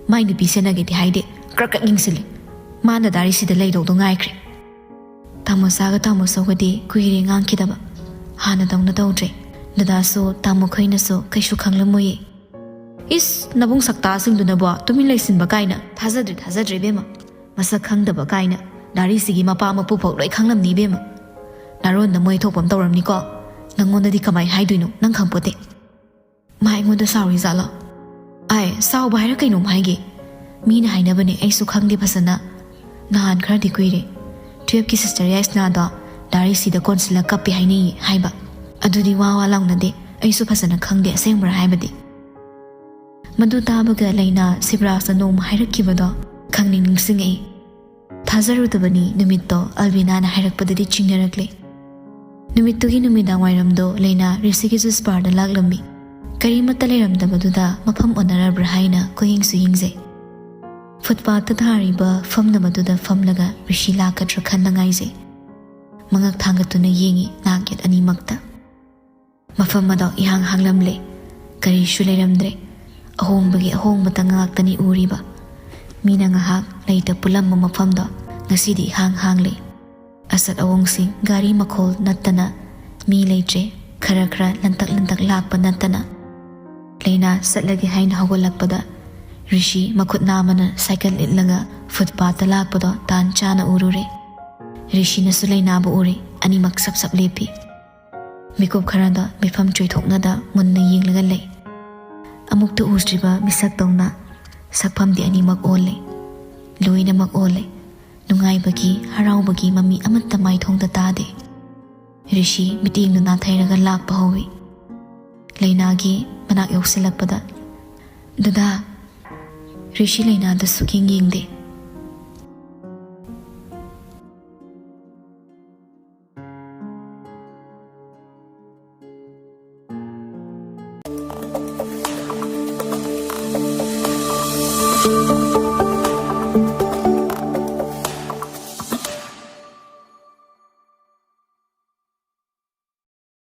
ꯃꯥꯏ ꯅꯨꯄꯤ ꯁꯦꯟꯅꯒꯦꯗꯤ ꯍꯥꯏꯗꯦ, ꯀ꯭ꯔꯛ ꯀ꯭ꯔꯛ ꯌꯦꯡꯁꯤꯜꯂꯦ꯫ ꯃꯥꯅ ꯗꯥꯔꯤꯁꯤꯗ ꯂꯩꯗꯧꯗꯣ ꯉꯥꯏꯈ꯭ꯔꯦ꯫" ꯇꯥꯃꯣꯆꯥꯒ ꯇꯥꯃꯣꯆꯧꯒꯗꯤ ꯀꯨꯏꯔꯦ ꯉꯥꯡꯈꯤꯗꯕ꯫ ꯍꯥꯟꯅꯗꯧꯅ ꯇꯧꯗ꯭ꯔꯦ꯫ ꯗꯗꯥꯁꯨ ꯇꯥꯃꯣꯈꯩꯅꯁꯨ ꯀꯩꯁꯨ ꯈꯪꯂꯝꯃꯣꯏꯌꯦ꯫ "ꯏꯁ, ꯅꯕꯨꯡ ꯁꯛꯇꯥꯁꯤꯡꯗꯨꯅꯕꯣ ꯇꯨꯃꯤꯟ ꯂꯩꯁꯤꯟꯕ ꯀꯥꯏꯅ꯫ ꯊꯥꯖꯗ꯭ꯔꯦ, ꯊꯥꯖꯗ꯭ꯔꯦ ꯏꯕꯦꯝꯃ꯫ ꯃꯁꯛ ꯈꯪꯗꯕ ꯀꯥꯏꯅ꯫ ꯗꯥꯔꯤꯁꯤꯒꯤ ꯃꯄꯥ ꯃꯄꯨ ꯐꯥꯎ ꯂꯣꯏ ꯈꯪꯂꯝꯅꯤ ꯏꯕꯦꯝꯃ꯫ ꯅꯥꯔꯣꯟꯗ ꯃꯣꯏ ꯊꯣꯛꯄ ꯑꯃ ꯇꯧꯔꯝꯅꯤꯀꯣ꯫ ꯅꯪꯉꯣꯟꯗꯗꯤ ꯀꯃꯥꯏ ꯍꯥꯏꯗꯣꯏꯅꯣ, ꯅꯪ ꯈꯪꯄꯣꯠꯇꯦ꯫" "ꯃꯥ ꯑꯩꯉꯣꯟꯗ ꯁꯥꯎꯔꯤ ꯖꯥꯠꯂꯣ?" "ꯑꯥꯏ, ꯁꯥꯎꯕ ꯍꯥꯏꯔ ꯀꯩꯅꯣꯝ ꯍꯥꯏꯒꯦ꯫ ꯃꯤꯅ ꯍꯥꯏꯅꯕꯅꯦ, ꯑꯩꯁꯨ ꯈꯪꯗꯦ ꯐꯖꯅ꯫ ꯅꯍꯥꯟ ꯈꯔꯗꯤ ꯀꯨꯏꯔꯦ, ꯇꯨꯌꯦꯜꯞꯀꯤ ꯁꯤꯁꯇꯔ ꯌꯥꯏꯁꯅꯥꯗꯣ ꯗꯥꯔꯤꯁꯤꯗ ꯀꯣꯟꯁꯤꯜꯂ ꯀꯞꯄꯦ ꯍꯥꯏꯅꯩꯌꯦ ꯍꯥꯏꯕ꯫ ꯑꯗꯨꯗꯤ ꯋꯥ ꯋꯥ ꯂꯥꯎꯅꯗꯦ, ꯑꯩꯁꯨ ꯐꯖꯅ ꯈꯪꯗꯦ ꯑꯁꯦꯡꯕ꯭ꯔꯥ ꯍꯥꯏꯕꯗꯤ꯫" ꯃꯗꯨ ꯇꯥꯕꯒ ꯂꯩꯅꯥ ꯁꯤꯕꯔꯥꯖꯅ ꯅꯣꯡꯃ ꯍꯥꯏꯔꯛꯈꯤꯕꯗꯣ ꯈꯪꯅꯤꯡ ꯅꯤꯡꯁꯤꯡꯉꯛꯏ꯫ ꯊꯥꯖꯔꯨꯗꯕꯅꯤ ꯅꯨꯃꯤꯠꯇꯣ ꯑꯜꯕꯤꯅꯥꯅ ꯍꯥꯏꯔꯛꯄꯗꯗꯤ ꯆꯤꯡꯅꯔꯛꯂꯦ꯫ ꯅꯨꯃꯤꯠꯇꯨꯒꯤ ꯅꯨꯃꯤꯗꯥꯡ ꯋꯥꯏꯔꯝꯗꯣ ꯂꯩꯅꯥ ꯔꯤꯁꯤꯒꯤ ꯖꯨꯁ ꯕꯥꯔꯗ ꯂꯥꯛꯂꯝꯃꯤ꯫ ꯀꯔꯤꯃꯠꯇ ꯂꯩꯔꯝꯗꯕꯗꯨꯗ ꯃꯐꯝ ꯑꯣꯟꯅꯔꯕ꯭ꯔꯥ ꯍꯥꯏꯅ ꯀꯣꯏꯌꯦꯡꯁꯨ ꯌꯦꯡꯖꯩ꯫ ꯐꯨꯠꯄꯥꯠꯇ ꯊꯥꯔꯤꯕ ꯐꯝꯅꯕꯗꯨꯗ ꯐꯝꯂꯒ ꯔꯤꯁꯤ ꯂꯥꯛꯀꯗ꯭ꯔꯥ ꯈꯟꯅ ꯉꯥꯏꯖꯩ꯫ ꯃꯉꯛ ꯊꯥꯡꯒꯠꯇꯨꯅ ꯌꯦꯡꯉꯤ ꯅꯥꯛ ꯌꯦꯠ ꯑꯅꯤꯃꯛꯇ꯫ ꯃꯐꯝ ꯑꯗꯣ ꯏꯍꯥꯡ ꯍꯥꯡꯂꯝꯂꯦ꯫ ꯀꯔꯤꯁꯨ ꯂꯩꯔꯝꯗ꯭ꯔꯦ꯫ ꯑꯍꯣꯡꯕꯒꯤ ꯑꯍꯣꯡꯕꯇ ꯉꯥꯛꯇꯅꯤ ꯎꯔꯤꯕ꯫ ꯃꯤꯅ ꯉꯥꯏꯍꯥꯛ ꯂꯩꯇ ꯄꯨꯜꯂꯝꯕ ꯃꯐꯝꯗꯣ ꯉꯁꯤꯗꯤ ꯏꯍꯥꯡ ꯍꯥꯡꯂꯦ꯫ ꯑꯁꯠ ꯑꯋꯣꯡꯁꯤꯡ ꯒꯥꯔꯤ ꯃꯈꯣꯜ ꯅꯠꯇꯅ ꯃꯤ ꯂꯩꯇ꯭ꯔꯦ꯫ ꯈꯔ ꯈꯔ ꯂꯟꯇꯛ ꯂꯟꯇꯛ ꯂꯥꯛꯄ ꯅꯠꯇꯅ꯫ ꯂꯩꯅꯥ ꯆꯠꯂꯒꯦ ꯍꯥꯏꯅ ꯍꯧꯒꯠꯂꯛꯄꯗ ꯔꯤꯁꯤ ꯃꯈꯨꯠ ꯅꯥꯝꯃꯅ ꯁꯥꯏꯀꯜ ꯏꯠꯂꯒ ꯐꯨꯠꯄꯥꯠꯇ ꯂꯥꯛꯄꯗꯣ ꯇꯥꯟ ꯆꯥꯅ ꯎꯔꯨꯔꯦ꯫ ꯔꯤꯁꯤꯅꯁꯨ ꯂꯩꯅꯥꯕꯨ ꯎꯔꯦ꯫ ꯑꯅꯤꯃꯛ ꯁꯞ ꯁꯞ ꯂꯦꯞꯄꯤ꯫ ꯃꯤꯀꯨꯞ ꯈꯔꯗ ꯃꯤꯐꯝ ꯆꯣꯏꯊꯣꯛꯅꯗ ꯃꯨꯟꯅ ꯌꯦꯡꯂꯒ ꯂꯩ꯫ ꯑꯃꯨꯛꯇ ꯎꯗ꯭ꯔꯤꯕ ꯃꯤꯁꯛꯇꯧꯅ ꯁꯛꯐꯝꯗꯤ ꯑꯅꯤꯃꯛ ꯑꯣꯜꯂꯦ꯫ ꯂꯣꯏꯅꯃꯛ ꯑꯣꯜꯂꯦ꯫ ꯅꯨꯡꯉꯥꯏꯕꯒꯤ, ꯍꯔꯥꯎꯕꯒꯤ ꯃꯃꯤ ꯑꯃꯠꯇ ꯃꯥꯏꯊꯣꯡꯗ ꯇꯥꯗꯦ꯫ ꯔꯤꯁꯤ ꯃꯤꯠꯌꯦꯡꯗꯨ ꯅꯥꯊꯩꯔꯒ ꯂꯥꯛꯄ ꯍꯧꯏ꯫ ꯂꯩꯅꯥꯒꯤ ꯃꯅꯥꯛ ꯌꯧꯁꯤꯜꯂꯛꯄꯗ, "ꯗꯗꯥ!" ꯔꯤꯁꯤ ꯂꯩꯅꯥꯗ ꯁꯨꯛꯌꯦꯡ ꯌꯦꯡꯗꯦ꯫